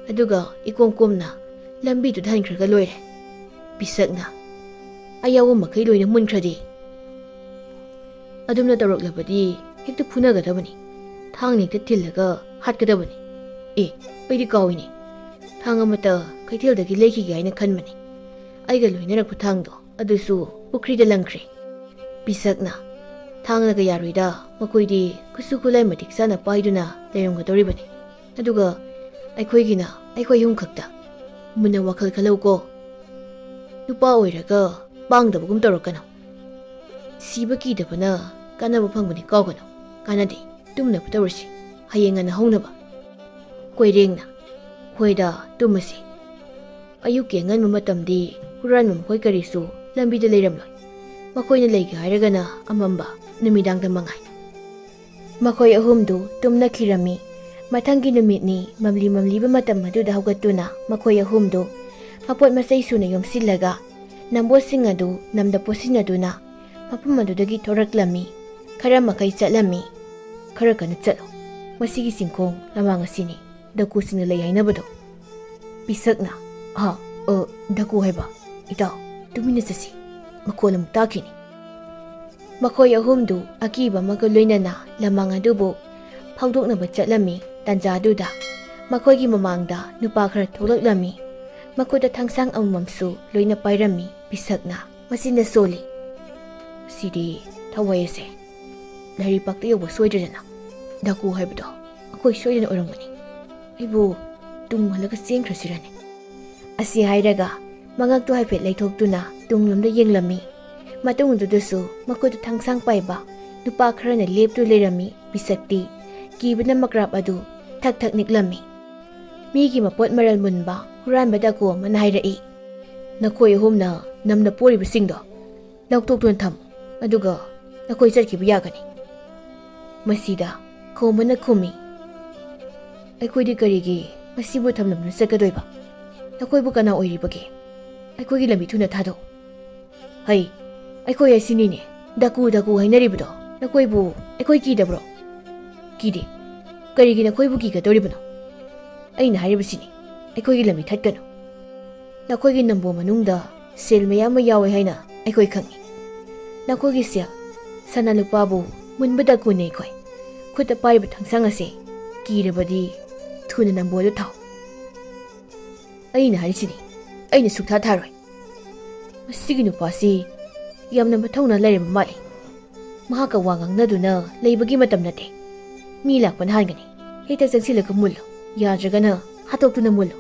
ꯑꯗꯨꯒ ꯏꯀꯣꯝ ꯀꯣꯝꯅ ꯂꯝꯕꯤꯗꯨꯗ ꯍꯟꯈ꯭ꯔꯒ ꯂꯣꯏꯔꯦ꯫" ꯄꯤꯁꯛꯅ, "ꯑꯌꯥꯎꯕ ꯃꯈꯩ ꯂꯣꯏꯅ ꯃꯨꯟꯈ꯭ꯔꯗꯤ?" "ꯑꯗꯨꯝꯅ ꯇꯧꯔꯛꯂꯕꯗꯤ ꯍꯦꯛꯇ ꯐꯨꯅꯒꯗꯕꯅꯤ꯫ ꯊꯥꯡꯅ ꯍꯦꯛꯇ ꯊꯤꯜꯂꯒ ꯍꯥꯠꯀꯗꯕꯅꯤ꯫ ꯑꯦ, ꯑꯩꯗꯤ ꯀꯥꯎꯏꯅꯦ꯫ ꯊꯥꯡ ꯑꯃꯠꯇ ꯀꯩꯊꯦꯜꯗꯒꯤ ꯂꯩꯈꯤꯒꯦ ꯍꯥꯏꯅ ꯈꯟꯕꯅꯤ꯫ ꯑꯩꯒ ꯂꯣꯏꯅꯔꯛꯄ ꯊꯥꯡꯗꯣ ꯑꯗꯨꯁꯨ ꯄꯨꯈ꯭ꯔꯤꯗ ꯂꯪꯈ꯭ꯔꯦ꯫" ꯄꯤꯁꯛꯅ, "ꯊꯥꯡꯅꯒ ꯌꯥꯔꯣꯏꯗ, ꯃꯈꯣꯏꯗꯤ ꯈꯨꯠꯁꯨ ꯈꯨꯠꯂꯥꯏ ꯃꯇꯤꯛ ꯆꯥꯅ ꯄꯥꯏꯗꯨꯅ ꯂꯩꯔꯝꯒꯗꯧꯔꯤꯕꯅꯤ꯫ ꯑꯗꯨꯒ ꯑꯩꯈꯣꯏꯒꯤꯅ ꯑꯩꯈꯣꯏ ꯑꯍꯨꯝ ꯈꯛꯇ꯫ ꯃꯨꯟꯅ ꯋꯥꯈꯜ ꯈꯜꯂꯧꯀꯣ꯫ ꯅꯨꯄꯥ ꯑꯣꯏꯔꯒ ꯄꯥꯡꯗꯕꯒꯨꯝ ꯇꯧꯔꯛꯀꯅꯨ꯫ ꯁꯤꯕ ꯀꯤꯗꯕꯅ ꯀꯥꯟꯅꯕ ꯐꯪꯕꯅꯤ ꯀꯥꯎꯒꯅꯨ꯫ ꯀꯥꯟꯅꯗꯦ, ꯇꯨꯝꯅꯕ ꯇꯧꯔꯁꯤ, ꯍꯌꯦꯡ ꯉꯟꯅ ꯍꯧꯅꯕ꯫" ꯀꯣꯏꯔꯦꯡꯅ, "ꯍꯣꯏꯗ, ꯇꯨꯝꯃꯁꯤ꯫ ꯑꯌꯨꯛꯀꯤ ꯑꯉꯟꯕ ꯃꯇꯝꯗꯤ ꯍꯨꯔꯥꯟꯕ ꯃꯈꯣꯏ ꯀꯔꯤꯁꯨ ꯂꯝꯕꯤꯗ ꯂꯩꯔꯝꯂꯣꯏ꯫ ꯃꯈꯣꯏꯅ ꯂꯩꯒꯦ ꯍꯥꯏꯔꯒꯅ ꯑꯃꯝꯕ ꯅꯨꯃꯤꯗꯥꯡꯗ ꯃꯉꯥꯏ꯫" ꯃꯈꯣꯏ ꯑꯍꯨꯝꯗꯨ ꯇꯨꯝꯅꯈꯤꯔꯝꯃꯤ꯫ ꯃꯊꯪꯒꯤ ꯅꯨꯃꯤꯠꯅꯤ꯫ ꯃꯝꯂꯤ ꯃꯝꯂꯤꯕ ꯃꯇꯝ ꯑꯗꯨꯗ ꯍꯧꯒꯠꯇꯨꯅ ꯃꯈꯣꯏ ꯑꯍꯨꯝꯗꯨ ꯃꯄꯣꯠ ꯃꯆꯩ ꯁꯨꯅ ꯌꯣꯝꯁꯤꯜꯂꯒ ꯅꯝꯕꯣꯠꯁꯤꯡ ꯑꯗꯨ ꯅꯝꯗ ꯄꯣꯠꯁꯤꯟꯅꯗꯨꯅ ꯃꯐꯝ ꯑꯗꯨꯗꯒꯤ ꯊꯣꯔꯛꯂꯝꯃꯤ꯫ ꯈꯔ ꯃꯈꯩ ꯆꯠꯂꯝꯃꯤ꯫ "ꯈꯔ ꯀꯟꯅ ꯆꯠꯂꯣ꯫ ꯃꯁꯤꯒꯤ ꯆꯤꯡꯈꯣꯡ ꯂꯃꯥꯡ ꯑꯁꯤꯅꯤ ꯗꯀꯨꯁꯤꯡꯅ ꯂꯩ ꯍꯥꯏꯅꯕꯗꯣ꯫" ꯄꯤꯁꯛꯅ, "ꯑꯍꯥ, "ꯑ, ꯗꯥꯀꯨ ꯍꯥꯏꯕ, ꯏꯇꯥꯎ, ꯇꯨꯃꯤꯟꯅ ꯆꯠꯁꯤ, ꯃꯈꯣꯜ ꯑꯃꯨꯛ ꯇꯥꯈꯤꯅꯤ꯫" ꯃꯈꯣꯏ ꯑꯍꯨꯝꯗꯨ ꯑꯀꯤꯕ ꯑꯃꯒ ꯂꯣꯏꯅꯅ ꯂꯃꯥꯡ ꯑꯗꯨꯕꯨ ꯐꯥꯎꯗꯣꯛꯅꯕ ꯆꯠꯂꯝꯃꯤ꯫ ꯇꯥꯟꯖꯥꯗꯨꯗ ꯃꯈꯣꯏꯒꯤ ꯃꯃꯥꯡꯗ ꯅꯨꯄꯥ ꯈꯔ ꯊꯣꯛꯂꯛꯂꯝꯃꯤ꯫ ꯃꯈꯨꯠꯇ ꯊꯥꯡꯁꯥꯡ ꯑꯃꯃꯝꯁꯨ ꯂꯣꯏꯅ ꯄꯥꯏꯔꯝꯃꯤ꯫ ꯄꯤꯁꯛꯅ ꯃꯆꯤꯟꯗ ꯁꯣꯜꯂꯤ꯫ "ꯁꯤꯗꯤ ꯊꯋꯥꯏ ꯑꯁꯦ ꯂꯥꯏꯔꯩꯄꯥꯛꯇ ꯌꯧꯕ ꯁꯣꯏꯗ꯭ꯔꯗꯅ ꯗꯥꯀꯨ ꯍꯥꯏꯕꯗꯣ ꯑꯩꯈꯣꯏ ꯁꯣꯏꯗꯅ ꯑꯣꯏꯔꯝꯒꯅꯤ꯫ ꯑꯩꯕꯨ ꯇꯨꯡ ꯍꯜꯂꯒ ꯆꯦꯟꯈ꯭ꯔꯁꯤꯔꯅꯦ?" ꯑꯁꯤ ꯍꯥꯏꯔꯒ ꯃꯉꯛꯇꯨ ꯍꯥꯏꯐꯦꯠ ꯂꯩꯊꯣꯛꯇꯨꯅ ꯇꯨꯡꯂꯣꯝꯗ ꯌꯦꯡꯂꯝꯃꯤ꯫ ꯃꯇꯨꯡꯗꯨꯗꯁꯨ ꯃꯈꯨꯠꯇ ꯊꯥꯡꯁꯥꯡ ꯄꯥꯏꯕ ꯅꯨꯄꯥ ꯈꯔꯅ ꯂꯦꯞꯇꯨ ꯂꯩꯔꯝꯃꯤ꯫ ꯄꯤꯁꯛꯇꯤ ꯀꯤꯕꯅ ꯃꯀ꯭ꯔꯥꯞ ꯑꯗꯨ ꯊꯛ ꯊꯛ ꯅꯤꯛꯂꯝꯃꯤ꯫ ꯃꯤꯒꯤ ꯃꯄꯣꯠ ꯃꯔꯜ ꯃꯨꯟꯕ ꯍꯨꯔꯥꯟꯕ ꯗꯥꯀꯨ ꯑꯃꯅ ꯍꯥꯏꯔꯛꯏ, "ꯅꯈꯣꯏ ꯑꯍꯨꯝꯅ ꯅꯝꯅ ꯄꯣꯔꯤꯕꯁꯤꯡꯗꯣ ꯂꯧꯊꯣꯛꯇꯨꯅ ꯊꯝꯃꯨ, ꯑꯗꯨꯒ ꯅꯈꯣꯏ ꯆꯠꯈꯤꯕ ꯌꯥꯒꯅꯤ꯫" ꯃꯁꯤꯗ ꯈꯣꯝꯕꯅ ꯈꯨꯝꯃꯤ, "ꯑꯩꯈꯣꯏꯗꯤ ꯀꯔꯤꯒꯤ ꯃꯁꯤꯕꯨ ꯊꯝꯂꯝꯗꯨꯅ ꯆꯠꯀꯗꯣꯏꯕ? ꯅꯈꯣꯏꯕꯨ ꯀꯅꯥ ꯑꯣꯏꯔꯤꯕꯒꯦ? ꯑꯩꯈꯣꯏꯒꯤ ꯂꯝꯕꯤ ꯊꯨꯅ ꯊꯥꯗꯣꯛꯎ꯫" "ꯍꯩ, ꯑꯩꯈꯣꯏ ꯑꯁꯤꯅꯤꯅꯦ, ꯗꯥꯀꯨ ꯗꯥꯀꯨ ꯍꯥꯏꯅꯔꯤꯕꯗꯣ꯫ ꯅꯈꯣꯏꯕꯨ ꯑꯩꯈꯣꯏ ꯀꯤꯗꯕ꯭ꯔꯣ?" "ꯀꯤꯗꯦ꯫ ꯀꯔꯤꯒꯤ ꯅꯈꯣꯏꯕꯨ ꯀꯤꯒꯗꯧꯔꯤꯕꯅꯣ? ꯑꯩꯅ ꯍꯥꯏꯔꯤꯕꯁꯤꯅꯤ, ꯑꯩꯈꯣꯏꯒꯤ ꯂꯝꯕꯤ ꯊꯠꯀꯅꯨ꯫ ꯅꯈꯣꯏꯒꯤ ꯅꯝꯕꯣ ꯃꯅꯨꯡꯗ ꯁꯦꯜ ꯃꯌꯥꯝ ꯑꯃ ꯌꯥꯎꯋꯦ ꯍꯥꯏꯅ ꯑꯩꯈꯣꯏ ꯈꯪꯏ꯫ ꯅꯈꯣꯏꯒꯤ ꯁꯦꯜ, ꯁꯅꯥ ꯂꯨꯄꯥꯕꯨ ꯃꯨꯟꯕ ꯗꯥꯀꯨꯅꯦ ꯑꯩꯈꯣꯏ꯫ ꯈꯨꯠꯇ ꯄꯥꯏꯔꯤꯕ ꯊꯥꯡꯁꯥꯡ ꯑꯁꯦ ꯀꯤꯔꯕꯗꯤ ꯊꯨꯅ ꯅꯝꯕꯣꯗ ꯊꯥꯎ꯫" "ꯑꯩꯅ ꯍꯥꯏꯔꯤꯁꯤꯅꯤ, ꯑꯩꯅ ꯁꯨꯛꯊꯥ ꯊꯥꯔꯣꯏ꯫" "ꯃꯁꯤꯒꯤ ꯅꯨꯄꯥꯁꯤ ꯌꯥꯝꯅ ꯃꯊꯧꯅꯥ ꯂꯩꯔꯕ ꯃꯥꯜꯂꯤ꯫ ꯃꯍꯥꯛꯀ ꯋꯥ ꯉꯥꯡꯅꯗꯨꯅ ꯂꯩꯕꯒꯤ ꯃꯇꯝ ꯅꯠꯇꯦ꯫ ꯃꯤ ꯂꯥꯛꯄꯅ ꯍꯥꯟꯒꯅꯤ꯫ ꯍꯦꯛꯇ ꯆꯪꯁꯤꯜꯂꯒ ꯃꯨꯜꯂꯨ, ꯌꯥꯗ꯭ꯔꯒꯅ ꯍꯥꯠꯇꯣꯛꯇꯨꯅ ꯃꯨꯜꯂꯨ꯫"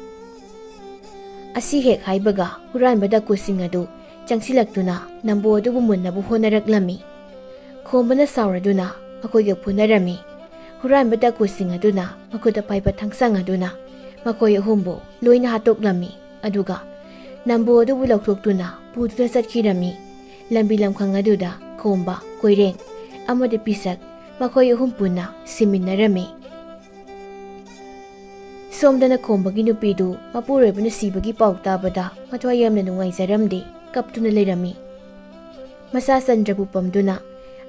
ꯑꯁꯤ ꯍꯦꯛ ꯍꯥꯏꯕꯒ ꯍꯨꯔꯥꯟꯕ ꯗꯥꯀꯨꯁꯤꯡ ꯑꯗꯨ ꯆꯪꯁꯤꯜꯂꯛꯇꯨꯅ ꯅꯝꯕꯣ ꯑꯗꯨꯕꯨ ꯃꯨꯟꯅꯕ ꯍꯣꯠꯅꯔꯛꯂꯝꯃꯤ꯫ ꯈꯣꯝꯕꯅ ꯁꯥꯎꯔꯗꯨꯅ ꯃꯈꯣꯏꯒ ꯐꯨꯅꯔꯝꯃꯤ꯫ ꯍꯨꯔꯥꯟꯕ ꯗꯥꯀꯨꯁꯤꯡ ꯑꯗꯨꯅ ꯃꯈꯨꯠꯇ ꯄꯥꯏꯕ ꯊꯥꯡꯁꯥꯡ ꯑꯗꯨꯅ ꯃꯈꯣꯏ ꯑꯍꯨꯝꯕꯨ ꯂꯣꯏꯅ ꯍꯥꯠꯇꯣꯛꯂꯝꯃꯤ꯫ ꯑꯗꯨꯒ ꯅꯝꯕꯣ ꯑꯗꯨꯕꯨ ꯂꯧꯊꯣꯛꯇꯨꯅ ꯄꯨꯗꯨꯅ ꯆꯠꯈꯤꯔꯝꯃꯤ꯫ ꯂꯝꯕꯤ ꯂꯝꯈꯥꯡ ꯑꯗꯨꯗ ꯈꯣꯝꯕ, ꯀꯣꯏꯔꯦꯡ ꯑꯃꯗꯤ ꯄꯤꯁꯛ ꯃꯈꯣꯏ ꯑꯍꯨꯝ ꯄꯨꯟꯅ ꯁꯤꯃꯤꯟꯅꯔꯝꯃꯤ꯫ ꯁꯣꯝꯗꯅ ꯈꯣꯝꯕꯒꯤ ꯅꯨꯄꯤꯗꯨ ꯃꯄꯨꯔꯣꯏꯕꯅ ꯁꯤꯕꯒꯤ ꯄꯥꯎ ꯇꯥꯕꯗ ꯃꯊ꯭ꯋꯥꯏ ꯌꯥꯝꯅ ꯅꯨꯡꯉꯥꯏꯖꯔꯝꯗꯦ, ꯀꯞꯇꯨꯅ ꯂꯩꯔꯝꯃꯤ꯫ ꯃꯆꯥ ꯆꯟꯗ꯭ꯔꯕꯨ ꯄꯝꯗꯨꯅ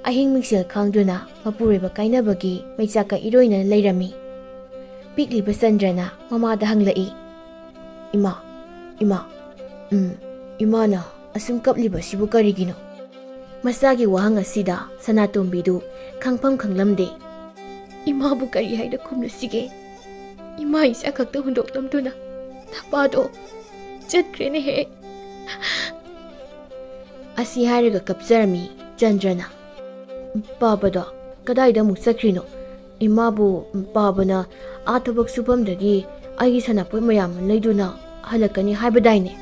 ꯑꯍꯤꯡ ꯃꯤꯡꯁꯦꯜ ꯈꯥꯡꯗꯨꯅ ꯃꯄꯨꯔꯣꯏꯕ ꯀꯥꯏꯅꯕꯒꯤ ꯃꯩꯆꯥꯛꯀ ꯏꯔꯣꯏꯅꯅ ꯂꯩꯔꯝꯃꯤ꯫ ꯄꯤꯛꯂꯤꯕ ꯆꯟꯗ꯭ꯔꯅ ꯃꯃꯥꯗ ꯍꯪꯂꯛꯏ, "ꯏꯃꯥ, "ꯏꯃꯥ, ꯎꯝ, ꯏꯃꯥꯅ ꯑꯁꯨꯝ ꯀꯞꯂꯤꯕꯁꯤꯕꯨ ꯀꯔꯤꯒꯤꯅꯣ?" ꯃꯆꯥꯒꯤ ꯋꯥꯍꯪ ꯑꯁꯤꯗ ꯁꯅꯥꯇꯣꯝꯕꯤꯗꯨ ꯈꯪꯐꯝ ꯈꯪꯂꯝꯗꯦ꯫ "ꯏꯃꯥꯕꯨ ꯀꯔꯤ ꯍꯥꯏꯅ ꯈꯨꯝꯂꯨꯁꯤꯒꯦ? ꯏꯃꯥ ꯏꯆꯥ ꯈꯛꯇ ꯍꯨꯟꯗꯣꯛꯂꯝꯗꯨꯅ ꯅꯄꯥꯗꯣ ꯆꯠꯈ꯭ꯔꯦꯅꯦꯍꯦ!" ꯑꯁꯤ ꯍꯥꯏꯔꯒ ꯀꯞꯆꯔꯝꯃꯤ ꯆꯟꯗ꯭ꯔꯅ꯫ "ꯄꯥꯕꯗꯣ ꯀꯗꯥꯏꯗ ꯑꯃꯨꯛ ꯆꯠꯈ꯭ꯔꯤꯅꯣ? ꯏꯃꯥꯕꯨ ꯄꯥꯕꯅ ꯑꯥ ꯊꯕꯛ ꯁꯨꯐꯝꯗꯒꯤ ꯑꯩꯒꯤ ꯁꯅꯥꯄꯣꯠ ꯃꯌꯥꯝ ꯑꯃ ꯂꯩꯗꯨꯅ ꯍꯜꯂꯛꯀꯅꯤ ꯍꯥꯏꯕꯗꯥꯏꯅꯦ?"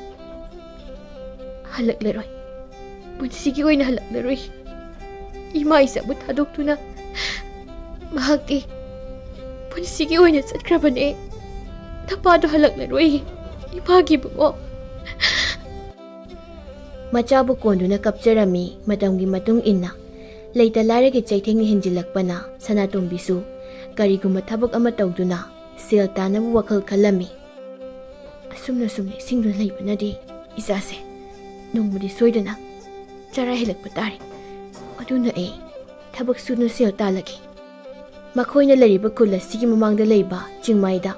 "ꯍꯜꯂꯛꯂꯔꯣꯏ, ꯄꯨꯟꯁꯤꯒꯤ ꯑꯣꯏꯅ ꯍꯜꯂꯛꯂꯔꯣꯏ꯫ ꯏꯃꯥ ꯏꯆꯥꯕꯨ ꯊꯥꯗꯣꯛꯇꯨꯅ ꯃꯍꯥꯛꯇꯤ ꯄꯨꯟꯁꯤꯒꯤ ꯑꯣꯏꯅ ꯆꯠꯈ꯭ꯔꯕꯅꯦ꯫ ꯅꯄꯥꯗꯣ ꯍꯜꯂꯛꯂꯔꯣꯏ, ꯏꯃꯥꯒꯤ ꯏꯕꯨꯡꯉꯣ꯫" ꯃꯆꯥꯕꯨ ꯀꯣꯟꯗꯨꯅ ꯀꯞꯆꯔꯝꯃꯤ꯫ ꯃꯇꯝꯒꯤ ꯃꯇꯨꯡ ꯏꯟꯅ ꯂꯩꯇ ꯂꯥꯏꯔꯒꯤ ꯆꯩꯊꯦꯡꯅ ꯍꯦꯟꯖꯤꯜꯂꯛꯄꯅ ꯁꯅꯥꯇꯣꯝꯕꯤꯁꯨ ꯀꯔꯤꯒꯨꯝꯕ ꯊꯕꯛ ꯑꯃ ꯇꯧꯗꯨꯅ ꯁꯦꯜ ꯇꯥꯟꯅꯕ ꯋꯥꯈꯜ ꯈꯜꯂꯝꯃꯤ꯫ "ꯑꯁꯨꯝꯅ ꯁꯨꯝ ꯅꯤꯡꯁꯤꯡꯗꯨꯅ ꯂꯩꯕꯅꯗꯤ ꯏꯆꯥꯁꯦ ꯅꯣꯡꯃꯗꯤ ꯁꯣꯏꯗꯅ ꯆꯔꯥ ꯍꯦꯜꯂꯛꯄ ꯇꯥꯔꯦ꯫ ꯑꯗꯨꯅ ꯑꯩ ꯊꯕꯛ ꯁꯨꯗꯨꯅ ꯁꯦꯜ ꯇꯥꯜꯂꯒꯦ꯫" ꯃꯈꯣꯏꯅ ꯂꯩꯔꯤꯕ ꯈꯨꯜ ꯑꯁꯤꯒꯤ ꯃꯃꯥꯡꯗ ꯂꯩꯕ ꯆꯤꯡꯃꯥꯏꯗ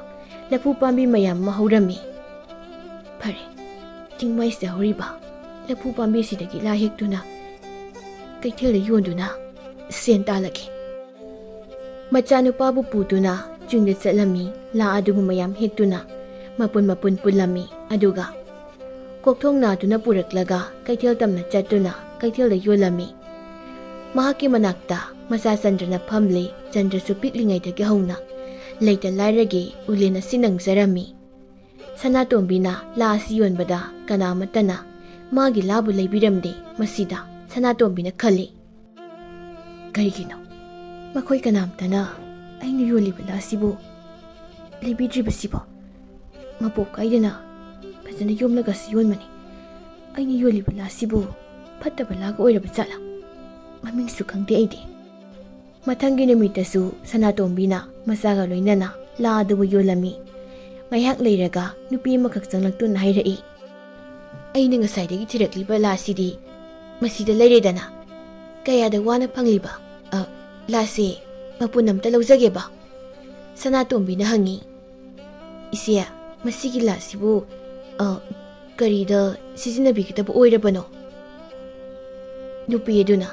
ꯂꯐꯨ ꯄꯥꯝꯕꯤ ꯃꯌꯥꯝ ꯑꯃ ꯍꯧꯔꯝꯃꯤ꯫ "ꯐꯔꯦ, ꯆꯤꯡꯃꯥꯏꯁꯤꯗ ꯍꯧꯔꯤꯕ ꯂꯐꯨ ꯄꯥꯝꯕꯤꯁꯤꯗꯒꯤ ꯂꯥ ꯍꯦꯛꯇꯨꯅ ꯀꯩꯊꯦꯜꯗ ꯌꯣꯟꯗꯨꯅ ꯁꯦꯟ ꯇꯥꯜꯂꯒꯦ꯫" ꯃꯆꯥꯅꯨꯄꯥꯕꯨ ꯄꯨꯗꯨꯅ ꯆꯤꯡꯗ ꯆꯠꯂꯝꯃꯤ꯫ ꯂꯥ ꯑꯗꯨꯕꯨ ꯃꯌꯥꯝ ꯍꯦꯛꯇꯨꯅ ꯃꯄꯨꯟ ꯃꯄꯨꯟ ꯄꯨꯜꯂꯝꯃꯤ꯫ ꯑꯗꯨꯒ ꯀꯣꯛꯊꯣꯡ ꯅꯥꯗꯨꯅ ꯄꯨꯔꯛꯂꯒ ꯀꯩꯊꯦꯜ ꯇꯝꯅ ꯆꯠꯇꯨꯅ ꯀꯩꯊꯦꯜꯗ ꯌꯣꯜꯂꯝꯃꯤ꯫ ꯃꯍꯥꯛꯀꯤ ꯃꯅꯥꯛꯇ ꯃꯆꯥ ꯆꯟꯗ꯭ꯔꯅ ꯐꯝꯂꯤ꯫ ꯆꯟꯗ꯭ꯔꯁꯨ ꯄꯤꯛꯂꯤꯉꯩꯗꯒꯤ ꯍꯧꯅ ꯂꯩꯇ ꯂꯥꯏꯔꯒꯤ ꯎꯂꯦꯟ ꯑꯁꯤ ꯅꯪꯖꯔꯝꯃꯤ꯫ ꯁꯅꯥꯇꯣꯝꯕꯤꯅ ꯂꯥ ꯑꯁꯤ ꯌꯣꯟꯕꯗ ꯀꯅꯥ ꯑꯃꯠꯇꯅ ꯃꯥꯒꯤ ꯂꯥꯕꯨ ꯂꯩꯕꯤꯔꯝꯗꯦ꯫ ꯃꯁꯤꯗ ꯁꯅꯥꯇꯣꯝꯕꯤꯅ ꯈꯜꯂꯤ, "ꯀꯔꯤꯒꯤꯅꯣ ꯃꯈꯣꯏ ꯀꯅꯥꯝꯇꯅ ꯑꯩꯅ ꯌꯣꯜꯂꯤꯕ ꯂꯥꯁꯤꯕꯨ ꯂꯩꯕꯤꯗ꯭ꯔꯤꯕꯁꯤꯕꯣ? ꯃꯄꯣꯞ ꯀꯥꯏꯗꯅ ꯐꯖꯅ ꯌꯣꯝꯂꯒꯁꯨ ꯌꯣꯟꯕꯅꯤ꯫ ꯑꯩꯅ ꯌꯣꯜꯂꯤꯕ ꯂꯥꯁꯤꯕꯨ ꯐꯠꯇꯕ ꯂꯥꯒ ꯑꯣꯏꯔꯕ ꯖꯥꯠꯂꯥ? ꯃꯃꯤꯡꯁꯨ ꯈꯪꯗꯦ ꯑꯩꯗꯤ꯫" ꯃꯊꯪꯒꯤ ꯅꯨꯃꯤꯠꯇꯁꯨ ꯁꯅꯥꯇꯣꯝꯕꯤꯅ ꯃꯆꯥꯒ ꯂꯣꯏꯅꯅ ꯂꯥ ꯑꯗꯨꯕꯨ ꯌꯣꯜꯂꯝꯃꯤ꯫ ꯉꯥꯏꯍꯥꯛ ꯂꯩꯔꯒ ꯅꯨꯄꯤ ꯑꯃꯈꯛ ꯆꯪꯂꯛꯇꯨꯅ ꯍꯥꯏꯔꯛꯏ, "ꯑꯩꯅ ꯉꯁꯥꯏꯗꯒꯤ ꯊꯤꯔꯛꯂꯤꯕ ꯂꯥꯁꯤꯗꯤ ꯃꯁꯤꯗ ꯂꯩꯔꯦꯗꯅ꯫ ꯀꯌꯥꯗ ꯋꯥꯅ ꯐꯪꯂꯤꯕ, ꯑ, ꯂꯥꯁꯦ ꯃꯄꯨꯟ ꯑꯝꯇ ꯂꯧꯖꯒꯦꯕ?" ꯁꯅꯥꯇꯣꯝꯕꯤꯅ ꯍꯪꯉꯤ, "ꯏꯆꯦ, ꯃꯁꯤꯒꯤ ꯂꯥꯁꯤꯕꯨ ꯑ, ꯀꯔꯤꯗ ꯁꯤꯖꯤꯟꯅꯕꯤꯒꯗꯕ ꯑꯣꯏꯔꯕꯅꯣ? ꯅꯨꯄꯤ ꯑꯗꯨꯅ,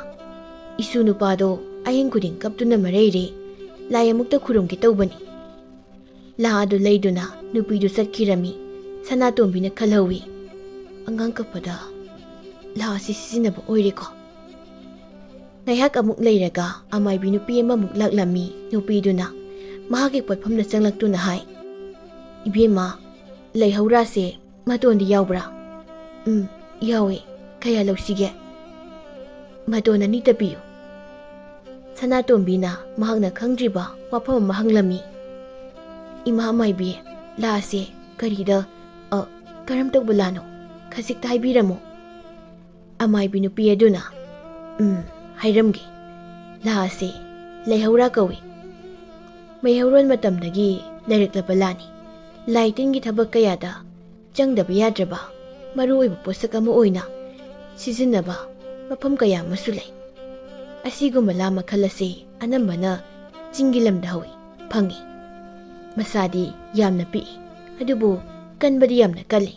"ꯏꯁꯨ ꯅꯨꯄꯥꯗꯣ ꯑꯍꯤꯡ ꯈꯨꯗꯤꯡ ꯀꯞꯇꯨꯅ ꯃꯔꯩꯔꯦ, ꯂꯥꯏ ꯑꯃꯨꯛꯇ ꯈꯨꯔꯨꯝꯒꯦ ꯇꯧꯕꯅꯤ"꯫ ꯂꯥ ꯑꯗꯨ ꯂꯩꯗꯨꯅ ꯅꯨꯄꯤꯗꯨ ꯆꯠꯈꯤꯔꯝꯃꯤ꯫ ꯁꯅꯥꯇꯣꯝꯕꯤꯅ ꯈꯜꯍꯧꯏ, "ꯑꯉꯥꯡ ꯀꯞꯄꯗ ꯂꯥ ꯑꯁꯤ ꯁꯤꯖꯤꯟꯅꯕ ꯑꯣꯏꯔꯦꯀꯣ"꯫ ꯉꯥꯏꯍꯥꯛ ꯑꯃꯨꯛ ꯂꯩꯔꯒ ꯑꯃꯥꯏꯕꯤ ꯅꯨꯄꯤ ꯑꯃꯃꯨꯛ ꯂꯥꯛꯂꯝꯃꯤ꯫ ꯅꯨꯄꯤꯗꯨꯅ ꯃꯍꯥꯛꯀꯤ ꯄꯣꯠꯐꯝꯗ ꯆꯪꯂꯛꯇꯨꯅ ꯍꯥꯏ, "ꯏꯕꯦꯝꯃ, ꯂꯩꯍꯧꯔꯥꯁꯦ ꯃꯇꯣꯟꯗꯤ ꯌꯥꯎꯕ꯭ꯔꯥ?" "ꯎꯝ, ꯌꯥꯎꯋꯦ꯫ ꯀꯌꯥ ꯂꯧꯁꯤꯒꯦ?" "ꯃꯇꯣꯟ ꯑꯅꯤꯇ ꯄꯤꯌꯨ"꯫ ꯁꯅꯥꯇꯣꯝꯕꯤꯅ ꯃꯍꯥꯛꯅ ꯈꯪꯗ꯭ꯔꯤꯕ ꯋꯥꯐꯝ ꯑꯃ ꯍꯪꯂꯝꯃꯤ꯫ "ꯏꯃꯥ ꯃꯥꯏꯕꯤ, ꯂꯥꯁꯦ ꯀꯔꯤꯗ, ꯑ, ꯀꯔꯝ ꯇꯧꯕ ꯂꯥꯅꯣ? ꯈꯖꯤꯛꯇ ꯍꯥꯏꯕꯤꯔꯝꯃꯨ"꯫ ꯑꯃꯥꯏꯕꯤ ꯅꯨꯄꯤ ꯑꯗꯨꯅ, "ꯎꯝ, ꯍꯥꯏꯔꯝꯒꯦ꯫ ꯂꯥ ꯑꯁꯤ ꯂꯩꯍꯧꯔꯥ ꯀꯧꯏ꯫ ꯃꯩꯍꯧꯔꯣꯟ ꯃꯇꯝꯗꯒꯤ ꯂꯩꯔꯛꯂꯕ ꯂꯥꯅꯤ꯫ ꯂꯥꯏ ꯇꯤꯟꯒꯤ ꯊꯕꯛ ꯀꯌꯥꯗ ꯆꯪꯗꯕ ꯌꯥꯗ꯭ꯔꯕ ꯃꯔꯨ ꯑꯣꯏꯕ ꯄꯣꯠꯁꯛ ꯑꯃ ꯑꯣꯏꯅ ꯁꯤꯖꯤꯟꯅꯕ ꯃꯐꯝ ꯀꯌꯥ ꯑꯃꯁꯨ ꯂꯩ꯫ ꯑꯁꯤꯒꯨꯝꯕ ꯂꯥ ꯃꯈꯜ ꯑꯁꯤ ꯑꯅꯝꯕꯅ ꯆꯤꯡꯒꯤ ꯂꯝꯗ ꯍꯧꯏ, ꯐꯪꯏ꯫ ꯃꯁꯥꯗꯤ ꯌꯥꯝꯅ ꯄꯤꯛꯏ, ꯑꯗꯨꯕꯨ ꯀꯟꯕꯗꯤ ꯌꯥꯝꯅ ꯀꯜꯂꯤ꯫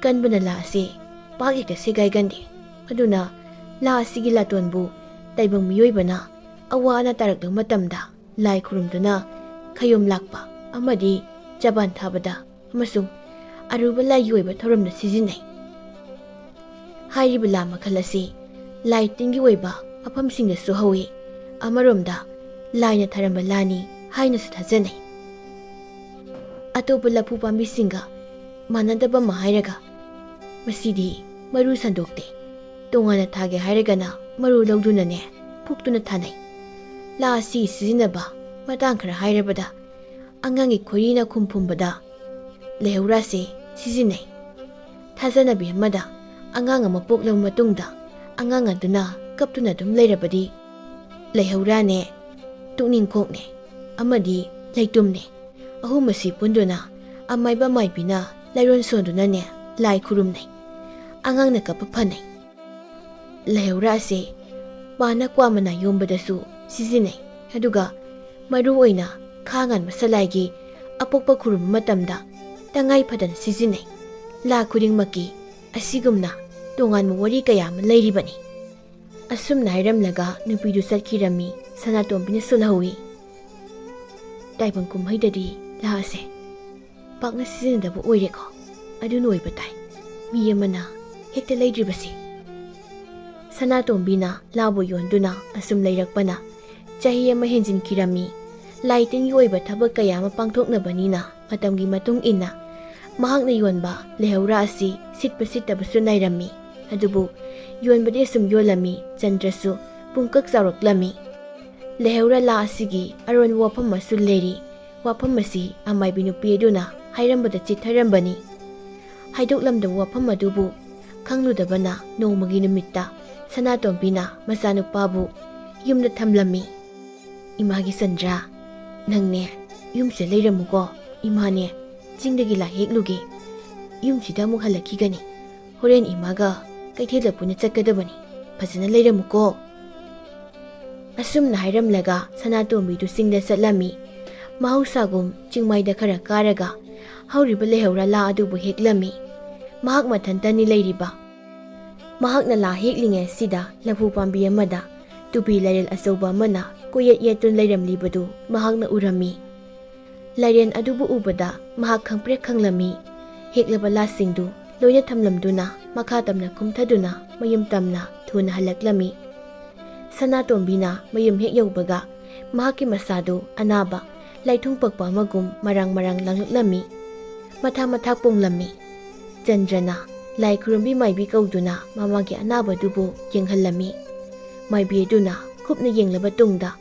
ꯀꯟꯕꯅ ꯂꯥ ꯑꯁꯤ ꯄꯥꯛ ꯍꯦꯛꯇ ꯁꯦꯒꯥꯏꯒꯟꯗꯦ꯫ ꯑꯗꯨꯅ ꯂꯥ ꯑꯁꯤꯒꯤ ꯂꯥꯇꯣꯟꯕꯨ ꯇꯥꯏꯕꯪ ꯃꯤꯑꯣꯏꯕꯅ ꯑꯋꯥ ꯑꯅꯥ ꯇꯥꯔꯛꯂꯕ ꯃꯇꯝꯗ ꯂꯥꯏ ꯈꯨꯔꯨꯝꯗꯨꯅ ꯈꯌꯣꯝ ꯂꯥꯛꯄ ꯑꯃꯗꯤ ꯆꯕꯥꯟ ꯊꯥꯕꯗ ꯑꯃꯁꯨꯡ ꯑꯔꯨꯕ ꯂꯥꯏꯒꯤ ꯑꯣꯏꯕ ꯊꯧꯔꯝꯗ ꯁꯤꯖꯤꯟꯅꯩ꯫ ꯍꯥꯏꯔꯤꯕ ꯂꯥ ꯃꯈꯜ ꯑꯁꯤ ꯂꯥꯏ ꯇꯤꯟꯒꯤ ꯑꯣꯏꯕ ꯃꯐꯝꯁꯤꯡꯗꯁꯨ ꯍꯧꯏ꯫ ꯑꯃꯔꯣꯝꯗ ꯂꯥꯏꯅ ꯊꯥꯔꯝꯕ ꯂꯥꯅꯤ ꯍꯥꯏꯅꯁꯨ ꯊꯥꯖꯅꯩ꯫ ꯑꯇꯣꯞꯄ ꯂꯐꯨ ꯄꯥꯝꯕꯤꯁꯤꯡꯒ ꯃꯥꯟꯅꯗꯕ ꯑꯃ ꯍꯥꯏꯔꯒ, ꯃꯁꯤꯗꯤ ꯃꯔꯨ ꯁꯟꯗꯣꯛꯇꯦ꯫ ꯇꯣꯉꯥꯟꯅ ꯊꯥꯒꯦ ꯍꯥꯏꯔꯒꯅ ꯃꯔꯨ ꯂꯧꯗꯨꯅꯅꯦ ꯐꯨꯛꯇꯨꯅ ꯊꯥꯅꯩ꯫ ꯂꯥ ꯑꯁꯤ ꯁꯤꯖꯤꯟꯅꯕ ꯃꯇꯥꯡ ꯈꯔ ꯍꯥꯏꯔꯕꯗ, ꯑꯉꯥꯡꯒꯤ ꯈꯣꯏꯔꯤꯅ ꯈꯨꯝ ꯐꯨꯝꯕꯗ ꯂꯩꯍꯧꯔꯥꯁꯦ ꯁꯤꯖꯤꯟꯅꯩ꯫ ꯊꯥꯖꯅꯕꯤ ꯑꯃꯗ, ꯑꯉꯥꯡ ꯑꯃ ꯄꯣꯛꯂꯕ ꯃꯇꯨꯡꯗ ꯑꯉꯥꯡ ꯑꯗꯨꯅ ꯀꯞꯇꯨꯅ ꯑꯗꯨꯝ ꯂꯩꯔꯕꯗꯤ, ꯂꯩꯍꯧꯔꯥꯅꯦ, ꯇꯨꯛꯅꯤꯡꯈꯣꯛꯅꯦ ꯑꯃꯗꯤ ꯂꯩꯇꯨꯝꯅꯦ, ꯑꯍꯨꯝ ꯑꯁꯤ ꯄꯨꯟꯗꯨꯅ ꯑꯃꯥꯏꯕ ꯃꯥꯏꯕꯤꯅ ꯂꯥꯏꯔꯣꯟ ꯁꯣꯟꯗꯨꯅꯅꯦ ꯂꯥꯏ ꯈꯨꯔꯨꯝꯅꯩ꯫ ꯑꯉꯥꯡꯅ ꯀꯞꯄ ꯐꯅꯩ꯫ ꯂꯩꯍꯧꯔꯥ ꯑꯁꯤ ꯄꯥꯟꯅ ꯀ꯭ꯋꯥ ꯃꯅꯥ ꯌꯣꯝꯕꯗꯁꯨ ꯁꯤꯖꯤꯟꯅꯩ꯫ ꯑꯗꯨꯒ ꯃꯔꯨ ꯑꯣꯏꯅ ꯈꯥ ꯉꯥꯟꯕ ꯁꯂꯥꯏꯒꯤ ꯑꯄꯣꯛꯄ ꯈꯨꯔꯨꯝꯕ ꯃꯇꯝꯗ ꯇꯉꯥꯏ ꯐꯗꯅ ꯁꯤꯖꯤꯟꯅꯩ꯫ ꯂꯥ ꯈꯨꯗꯤꯡꯃꯛꯀꯤ ꯑꯁꯤꯒꯨꯝꯅ ꯇꯣꯉꯥꯟꯕ ꯋꯥꯔꯤ ꯀꯌꯥ ꯑꯃ ꯂꯩꯔꯤꯕꯅꯤ꯫ ꯑꯁꯨꯝꯅ ꯍꯥꯏꯔꯝꯂꯒ ꯅꯨꯄꯤꯗꯨ ꯆꯠꯈꯤꯔꯝꯃꯤ꯫ ꯁꯅꯥꯇꯣꯝꯕꯤꯅꯁꯨ ꯂꯧꯍꯧꯏ꯫ ꯇꯥꯏꯕꯪ ꯀꯨꯝꯍꯩꯗꯗꯤ ꯂꯥ ꯑꯁꯦ ꯄꯥꯛꯅ ꯁꯤꯖꯤꯟꯅꯗꯕ ꯑꯣꯏꯔꯦꯀꯣ꯫ ꯑꯗꯨꯅ ꯑꯣꯏꯕ ꯇꯥꯏ꯫ ꯃꯤ ꯑꯃꯅ ꯍꯦꯛꯇ ꯂꯩꯗ꯭ꯔꯤꯕꯁꯤ꯫ ꯁꯅꯥꯇꯣꯝꯕꯤꯅ ꯂꯥꯕꯨ ꯌꯣꯟꯗꯨꯅ ꯑꯁꯨꯝ ꯂꯩꯔꯛꯄꯅ ꯆꯍꯤ ꯑꯃ ꯍꯦꯟꯖꯤꯟꯈꯤꯔꯝꯃꯤ꯫ ꯂꯥꯏ ꯇꯤꯟꯒꯤ ꯑꯣꯏꯕ ꯊꯕꯛ ꯀꯌꯥ ꯑꯃ ꯄꯥꯡꯊꯣꯛꯅꯕꯅꯤꯅ ꯃꯇꯝꯒꯤ ꯃꯇꯨꯡ ꯏꯟꯅ ꯃꯍꯥꯛꯅ ꯌꯣꯟꯕ ꯂꯩꯍꯧꯔꯥ ꯑꯁꯤ ꯁꯤꯠꯄ ꯁꯤꯠꯇꯕꯁꯨ ꯅꯥꯏꯔꯝꯃꯤ꯫ ꯑꯗꯨꯕꯨ ꯌꯣꯟꯕꯗꯤ ꯑꯁꯨꯝ ꯌꯣꯜꯂꯝꯃꯤ꯫ ꯆꯟꯗ꯭ꯔꯁꯨ ꯄꯨꯡꯀꯛ ꯆꯥꯎꯔꯛꯂꯝꯃꯤ꯫ ꯂꯩꯍꯧꯔꯥ ꯂꯥ ꯑꯁꯤꯒꯤ ꯑꯔꯣꯟꯕ ꯋꯥꯐꯝ ꯑꯃꯁꯨ ꯂꯩꯔꯤ꯫ ꯋꯥꯐꯝ ꯑꯁꯤ ꯑꯃꯥꯏꯕꯤ ꯅꯨꯄꯤ ꯑꯗꯨꯅ ꯍꯥꯏꯔꯝꯕꯗ ꯆꯤꯠꯊꯔꯝꯕꯅꯤ꯫ ꯍꯥꯏꯗꯣꯛꯂꯝꯗꯕ ꯋꯥꯐꯝ ꯑꯗꯨꯕꯨ ꯈꯪꯂꯨꯗꯕꯅ ꯅꯣꯡꯃꯒꯤ ꯅꯨꯃꯤꯠꯇ ꯁꯅꯥꯇꯣꯝꯕꯤꯅ ꯃꯆꯥꯅꯨꯄꯥꯕꯨ ꯌꯨꯝꯗ ꯊꯝꯂꯝꯃꯤ꯫ "ꯏꯃꯥꯒꯤ ꯆꯟꯗ꯭ꯔ, ꯅꯪꯅꯦ ꯌꯨꯝꯁꯤꯗ ꯂꯩꯔꯝꯃꯨꯀꯣ꯫ ꯏꯃꯥꯅꯦ ꯆꯤꯡꯗꯒꯤ ꯂꯥ ꯍꯦꯛꯂꯨꯒꯦ꯫ ꯌꯨꯝꯁꯤꯗ ꯑꯃꯨꯛ ꯍꯜꯂꯛꯈꯤꯒꯅꯤ꯫ ꯍꯣꯔꯦꯟ ꯏꯃꯥꯒ ꯀꯩꯊꯦꯜꯗ ꯄꯨꯟꯅ ꯆꯠꯀꯗꯕꯅꯤ꯫ ꯐꯖꯅ ꯂꯩꯔꯝꯃꯨꯀꯣ"꯫ ꯑꯁꯨꯝꯅ ꯍꯥꯏꯔꯝꯂꯒ ꯁꯅꯥꯇꯣꯝꯕꯤꯗꯨ ꯆꯤꯡꯗ ꯆꯠꯂꯝꯃꯤ꯫ ꯃꯍꯧꯁꯥꯒꯨꯝ ꯆꯤꯡꯃꯥꯏꯗ ꯈꯔ ꯀꯥꯔꯒ ꯍꯧꯔꯤꯕ ꯂꯩꯍꯧꯔꯥ ꯂꯥ ꯑꯗꯨꯕꯨ ꯍꯦꯛꯂꯝꯃꯤ꯫ ꯃꯍꯥꯛ ꯃꯊꯟꯇꯅꯤ ꯂꯩꯔꯤꯕ꯫ ꯃꯍꯥꯛꯅ ꯂꯥ ꯍꯦꯛꯂꯤꯉꯩ ꯑꯁꯤꯗ ꯂꯐꯨ ꯄꯥꯝꯕꯤ ꯑꯃꯗ ꯇꯨꯄꯤ ꯂꯥꯏꯔꯦꯜ ꯑꯆꯧꯕ ꯑꯃꯅ ꯀꯣꯏꯌꯦꯠ ꯌꯦꯠꯇꯨꯅ ꯂꯩꯔꯝꯂꯤꯕꯗꯨ ꯃꯍꯥꯛꯅ ꯎꯔꯝꯃꯤ꯫ ꯂꯥꯏꯔꯦꯟ ꯑꯗꯨꯕꯨ ꯎꯕꯗ ꯃꯍꯥꯛ ꯈꯪꯄ꯭ꯔꯦꯛ ꯈꯪꯂꯝꯃꯤ꯫ ꯍꯦꯛꯂꯕ ꯂꯥꯁꯤꯡꯗꯨ ꯂꯣꯏꯅ ꯊꯝꯂꯝꯗꯨꯅ ꯃꯈꯥ ꯇꯝꯅ ꯀꯨꯝꯊꯗꯨꯅ ꯃꯌꯨꯝ ꯇꯝꯅ ꯊꯨꯅ ꯍꯜꯂꯛꯂꯝꯃꯤ꯫ ꯁꯅꯥꯇꯣꯝꯕꯤꯅ ꯃꯌꯨꯝ ꯍꯦꯛ ꯌꯧꯕꯒ ꯃꯍꯥꯛꯀꯤ ꯃꯁꯥꯗꯨ ꯑꯅꯥꯕ ꯂꯥꯏꯊꯨꯡ ꯄꯛꯄ ꯑꯃꯒꯨꯝ ꯃꯔꯥꯡ ꯃꯔꯥꯡ ꯂꯥꯡꯂꯛꯂꯝꯃꯤ꯫ ꯃꯊꯥ ꯃꯊꯥ ꯄꯣꯡꯂꯝꯃꯤ꯫ ꯆꯟꯗ꯭ꯔꯅ ꯂꯥꯏ ꯈꯨꯔꯨꯝꯕꯤ ꯃꯥꯏꯕꯤ ꯀꯧꯗꯨꯅ ꯃꯃꯥꯒꯤ ꯑꯅꯥꯕꯗꯨꯕꯨ ꯌꯦꯡꯍꯜꯂꯝꯃꯤ꯫ ꯃꯥꯏꯕꯤ ꯑꯗꯨꯅ ꯀꯨꯞꯅ ꯌꯦꯡꯂꯕ ꯇꯨꯡꯗ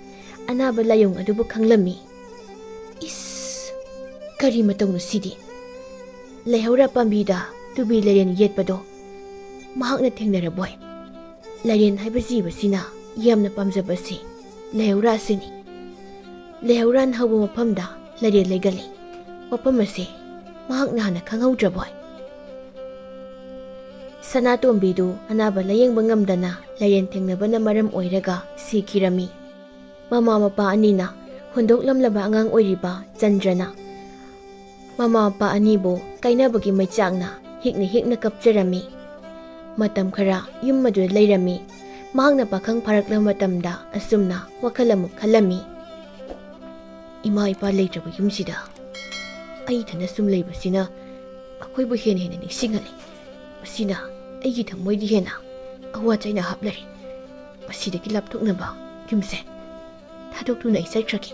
ꯑꯅꯥꯕ ꯂꯥꯏꯑꯣꯡ ꯑꯗꯨꯕꯨ ꯈꯪꯂꯝꯃꯤ꯫ "ꯏꯁ, ꯀꯔꯤ ꯃꯇꯧꯅꯣ ꯁꯤꯗꯤ? ꯂꯩꯍꯧꯔꯥ ꯄꯥꯝꯕꯤꯗ ꯇꯨꯕꯤ ꯂꯩꯔꯦꯟ ꯌꯦꯠꯄꯗꯣ ꯃꯍꯥꯛꯅ ꯊꯦꯡꯅꯔꯕꯣꯏ? ꯂꯩꯔꯦꯟ ꯍꯥꯏꯕ ꯖꯤꯕꯁꯤꯅ ꯌꯥꯝꯅ ꯄꯥꯝꯖꯕꯁꯤ ꯂꯩꯍꯧꯔꯥ ꯑꯁꯤꯅꯤ꯫ ꯂꯩꯍꯧꯔꯥꯅ ꯍꯧꯕ ꯃꯐꯝꯗ ꯂꯩꯔꯦꯟ ꯂꯩꯒꯜꯂꯤ꯫ ꯃꯐꯝ ꯑꯁꯦ ꯃꯍꯥꯛꯅ ꯍꯥꯟꯅ ꯈꯪꯍꯧꯗ꯭ꯔꯕꯣꯏ?" ꯁꯅꯥꯇꯣꯝꯕꯤꯗꯨ ꯑꯅꯥꯕ ꯂꯥꯌꯦꯡꯕ ꯉꯝꯗꯅ ꯂꯩꯔꯦꯟ ꯊꯦꯡꯅꯕꯅ ꯃꯔꯝ ꯑꯣꯏꯔꯒ ꯁꯤꯈꯤꯔꯝꯃꯤ꯫ ꯃꯃꯥ ꯃꯄꯥ ꯑꯅꯤꯅ ꯍꯨꯟꯗꯣꯛꯂꯝꯂꯕ ꯑꯉꯥꯡ ꯑꯣꯏꯔꯤꯕ ꯆꯟꯗ꯭ꯔꯅ ꯃꯃꯥ ꯃꯄꯥ ꯑꯅꯤꯕꯨ ꯀꯥꯏꯅꯕꯒꯤ ꯃꯩꯆꯥꯛꯅ ꯍꯤꯛꯅ ꯍꯤꯛꯅ ꯀꯞꯆꯔꯝꯃꯤ꯫ ꯃꯇꯝ ꯈꯔ ꯌꯨꯝ ꯑꯗꯨꯗ ꯂꯩꯔꯝꯃꯤ꯫ ꯃꯍꯥꯛꯅ ꯄꯥꯈꯪ ꯐꯥꯔꯛꯂꯕ ꯃꯇꯝꯗ ꯑꯁꯨꯝꯅ ꯋꯥꯈꯜ ꯑꯃꯨꯛ ꯈꯜꯂꯝꯃꯤ꯫ "ꯏꯃꯥ ꯏꯄꯥ ꯂꯩꯇ꯭ꯔꯕ ꯌꯨꯝꯁꯤꯗ ꯑꯩ ꯏꯊꯟꯗ ꯁꯨꯝ ꯂꯩꯕꯁꯤꯅ ꯃꯈꯣꯏꯕꯨ ꯍꯦꯟꯅ ꯍꯦꯟꯅ ꯅꯤꯡꯁꯤꯡꯍꯜꯂꯤ꯫ ꯃꯁꯤꯅ ꯑꯩꯒꯤ ꯊꯃꯣꯏꯗ ꯍꯦꯟꯅ ꯑꯋꯥ ꯆꯩꯅ ꯍꯥꯞꯂꯔꯤ꯫ ꯃꯁꯤꯗꯒꯤ ꯂꯥꯞꯊꯣꯛꯅꯕ ꯌꯨꯝꯁꯦ ꯊꯥꯗꯣꯛꯇꯨꯅ ꯑꯩ ꯆꯠꯈ꯭ꯔꯒꯦ"꯫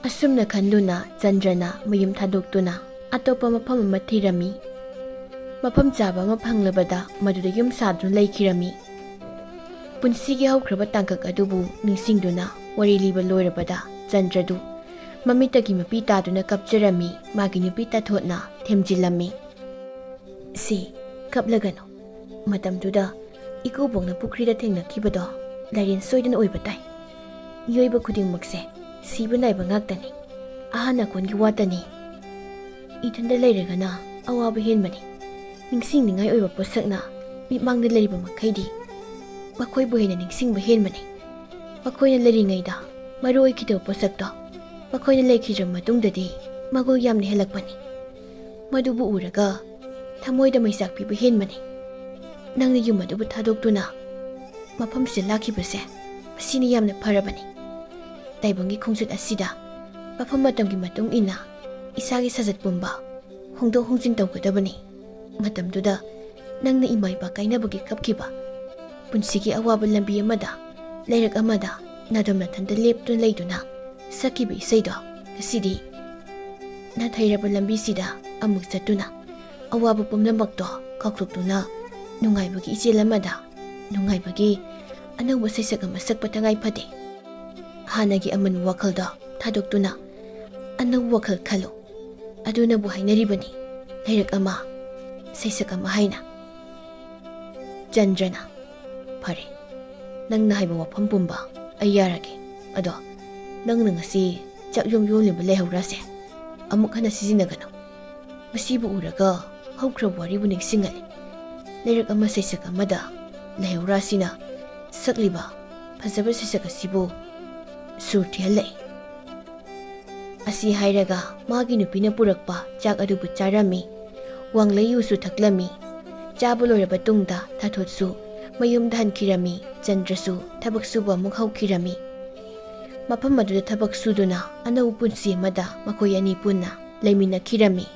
ꯑꯁꯨꯝꯅ ꯈꯟꯗꯨꯅ ꯆꯟꯗ꯭ꯔꯅ ꯃꯌꯨꯝ ꯊꯥꯗꯣꯛꯇꯨꯅ ꯑꯇꯣꯞꯄ ꯃꯐꯝ ꯑꯃ ꯊꯤꯔꯝꯃꯤ꯫ ꯃꯐꯝ ꯆꯥꯕ ꯑꯃ ꯐꯪꯂꯕꯗ ꯃꯗꯨꯗ ꯌꯨꯝ ꯁꯥꯗꯨꯅ ꯂꯩꯈꯤꯔꯝꯃꯤ꯫ ꯄꯨꯟꯁꯤꯒꯤ ꯍꯧꯈ꯭ꯔꯕ ꯇꯥꯡꯀꯛ ꯑꯗꯨꯕꯨ ꯅꯤꯡꯁꯤꯡꯗꯨꯅ ꯋꯥꯔꯤ ꯂꯤꯕ ꯂꯣꯏꯔꯕꯗ ꯆꯟꯗ꯭ꯔꯗꯨ ꯃꯃꯤꯠꯇꯒꯤ ꯃꯄꯤ ꯇꯥꯗꯨꯅ ꯀꯞꯆꯔꯝꯃꯤ꯫ ꯃꯥꯒꯤ ꯅꯨꯄꯤ ꯇꯥꯊꯣꯠꯅ ꯊꯦꯝꯖꯤꯜꯂꯝꯃꯤ꯫ "ꯁꯤ, ꯀꯞꯂꯒꯅꯨ꯫ ꯃꯇꯝꯗꯨꯗ ꯏꯀꯨꯕꯣꯛꯅ ꯄꯨꯈ꯭ꯔꯤꯗ ꯊꯦꯡꯅꯈꯤꯕꯗꯣ ꯂꯥꯏꯔꯦꯟ ꯁꯣꯏꯗꯅ ꯑꯣꯏꯕ ꯇꯥꯏ꯫ ꯃꯤꯑꯣꯏꯕ ꯈꯨꯗꯤꯡꯃꯛꯁꯦ ꯁꯤꯕ ꯅꯥꯏꯕ ꯉꯥꯛꯇꯅꯤ꯫ ꯑꯍꯥꯟ ꯑꯀꯣꯟꯒꯤ ꯋꯥꯇꯅꯤ꯫ ꯏꯊꯟꯗ ꯂꯩꯔꯒꯅ ꯑꯋꯥꯕ ꯍꯦꯟꯕꯅꯤ꯫ ꯅꯤꯡꯁꯤꯡꯅꯤꯡꯉꯥꯏ ꯑꯣꯏꯕ ꯄꯣꯠꯁꯛꯅ ꯃꯤꯠꯃꯥꯡꯗ ꯂꯩꯔꯤꯕ ꯃꯈꯩꯗꯤ ꯃꯈꯣꯏꯕꯨ ꯍꯦꯟꯅ ꯅꯤꯡꯁꯤꯡꯕ ꯍꯦꯟꯕꯅꯤ꯫ ꯃꯈꯣꯏꯅ ꯂꯩꯔꯤꯉꯩꯗ ꯃꯔꯨ ꯑꯣꯏꯈꯤꯗꯕ ꯄꯣꯠꯁꯛꯇꯣ ꯃꯈꯣꯏꯅ ꯂꯩꯈꯤꯗ꯭ꯔꯕ ꯃꯇꯨꯡꯗꯗꯤ ꯃꯒꯨꯜ ꯌꯥꯝꯅ ꯍꯦꯜꯂꯛꯄꯅꯤ꯫ ꯃꯗꯨꯕꯨ ꯎꯔꯒ ꯊꯃꯣꯏꯗ ꯃꯩꯆꯥꯛ ꯄꯤꯕ ꯍꯦꯟꯕꯅꯤ꯫ ꯅꯪꯅ ꯌꯨꯝ ꯑꯗꯨꯕꯨ ꯊꯥꯗꯣꯛꯇꯨꯅ ꯃꯐꯝꯁꯤꯗ ꯂꯥꯛꯈꯤꯕꯁꯦ ꯃꯁꯤꯅ ꯌꯥꯝꯅ ꯐꯔꯕꯅꯤ꯫ ꯇꯥꯏꯕꯪꯒꯤ ꯈꯣꯡꯆꯠ ꯑꯁꯤꯗ ꯃꯐꯝ ꯃꯇꯝꯒꯤ ꯃꯇꯨꯡ ꯏꯟꯅ ꯏꯁꯥꯒꯤ ꯁꯥꯖꯠ ꯄꯨꯝꯕ ꯍꯣꯡꯗꯣꯛ ꯍꯣꯡꯖꯤꯟ ꯇꯧꯒꯗꯕꯅꯤ꯫ ꯃꯇꯝꯗꯨꯗ ꯅꯪꯅ ꯏꯃꯥ ꯏꯄꯥ ꯀꯥꯏꯅꯕꯒꯤ ꯀꯞꯈꯤꯕ, ꯄꯨꯟꯁꯤꯒꯤ ꯑꯋꯥꯕ ꯂꯝꯕꯤ ꯑꯃꯗ, ꯂꯩꯔꯛ ꯑꯃꯗ ꯅꯥꯗꯝ ꯅꯊꯟꯇ ꯂꯦꯞꯇꯨꯅ ꯂꯩꯗꯨꯅ ꯁꯛꯈꯤꯕ ꯏꯁꯩꯗꯣ ꯉꯁꯤꯗꯤ ꯅꯥꯊꯩꯔꯕ ꯂꯝꯕꯤꯁꯤꯗ ꯑꯃꯨꯛ ꯆꯠꯇꯨꯅ ꯑꯋꯥꯕ ꯄꯨꯝꯅꯃꯛꯇꯣ ꯀꯥꯎꯊꯣꯛꯇꯨꯅ ꯅꯨꯡꯉꯥꯏꯕꯒꯤ ꯏꯆꯦꯜ ꯑꯃꯗ ꯅꯨꯡꯉꯥꯏꯕꯒꯤ ꯑꯅꯧꯕ ꯁꯩꯁꯛ ꯑꯃ ꯁꯛꯄ ꯇꯉꯥꯏ ꯐꯗꯦ꯫ ꯍꯥꯟꯅꯒꯤ ꯑꯃꯟꯕ ꯋꯥꯈꯜꯗꯣ ꯊꯥꯗꯣꯛꯇꯨꯅ ꯑꯅꯧꯕ ꯋꯥꯈꯜ ꯈꯜꯂꯨ꯫ ꯑꯗꯨꯅꯕꯨ ꯍꯥꯏꯅꯔꯤꯕꯅꯤ, ꯂꯩꯔꯛ ꯑꯃ, ꯁꯩꯁꯛ ꯑꯃ ꯍꯥꯏꯅ꯫ ꯆꯟꯗ꯭ꯔꯅ, "ꯐꯔꯦ, ꯅꯪꯅ ꯍꯥꯏꯕ ꯋꯥꯐꯝ ꯄꯨꯝꯕ ꯑꯩ ꯌꯥꯔꯒꯦ꯫ ꯑꯗꯣ ꯅꯪꯅ ꯉꯁꯤ ꯆꯥꯛ ꯌꯣꯝ ꯌꯣꯝꯂꯤꯕ ꯂꯩꯍꯧꯔꯥꯁꯦ ꯑꯃꯨꯛ ꯍꯟꯅ ꯁꯤꯖꯤꯟꯅꯒꯅꯨ꯫ ꯃꯁꯤꯕꯨ ꯎꯔꯒ ꯍꯧꯈ꯭ꯔꯕ ꯋꯥꯔꯤꯕꯨ ꯅꯤꯡꯁꯤꯡꯍꯜꯂꯤ꯫ ꯂꯩꯔꯛ ꯑꯃ ꯁꯩꯁꯛ ꯑꯃꯗ ꯂꯩꯍꯧꯔꯥꯁꯤꯅ ꯁꯛꯂꯤꯕ ꯐꯖꯕ ꯁꯩꯁꯛ ꯑꯁꯤꯕꯨ ꯁꯨꯔ ꯊꯤꯍꯜꯂꯛꯏ"꯫ ꯑꯁꯤ ꯍꯥꯏꯔꯒ ꯃꯥꯒꯤ ꯅꯨꯄꯤꯅ ꯄꯨꯔꯛꯄ ꯆꯥꯛ ꯑꯗꯨꯕꯨ ꯆꯥꯔꯝꯃꯤ꯫ ꯋꯥꯡꯂꯩ ꯌꯨꯁꯨ ꯊꯛꯂꯝꯃꯤ꯫ ꯆꯥꯕ ꯂꯣꯏꯔꯕ ꯇꯨꯡꯗ ꯊꯥꯊꯣꯠꯁꯨ ꯃꯌꯨꯝꯗ ꯍꯟꯈꯤꯔꯝꯃꯤ꯫ ꯆꯟꯗ꯭ꯔꯁꯨ ꯊꯕꯛ ꯁꯨꯕ ꯑꯃꯨꯛ ꯍꯧꯈꯤꯔꯝꯃꯤ꯫ ꯃꯐꯝ ꯑꯗꯨꯗ ꯊꯕꯛ ꯁꯨꯗꯨꯅ ꯑꯅꯧꯕ ꯄꯨꯟꯁꯤ ꯑꯃꯗ ꯃꯈꯣꯏ ꯑꯅꯤ ꯄꯨꯟꯅ ꯂꯩꯃꯤꯟꯅꯈꯤꯔꯝꯃꯤ꯫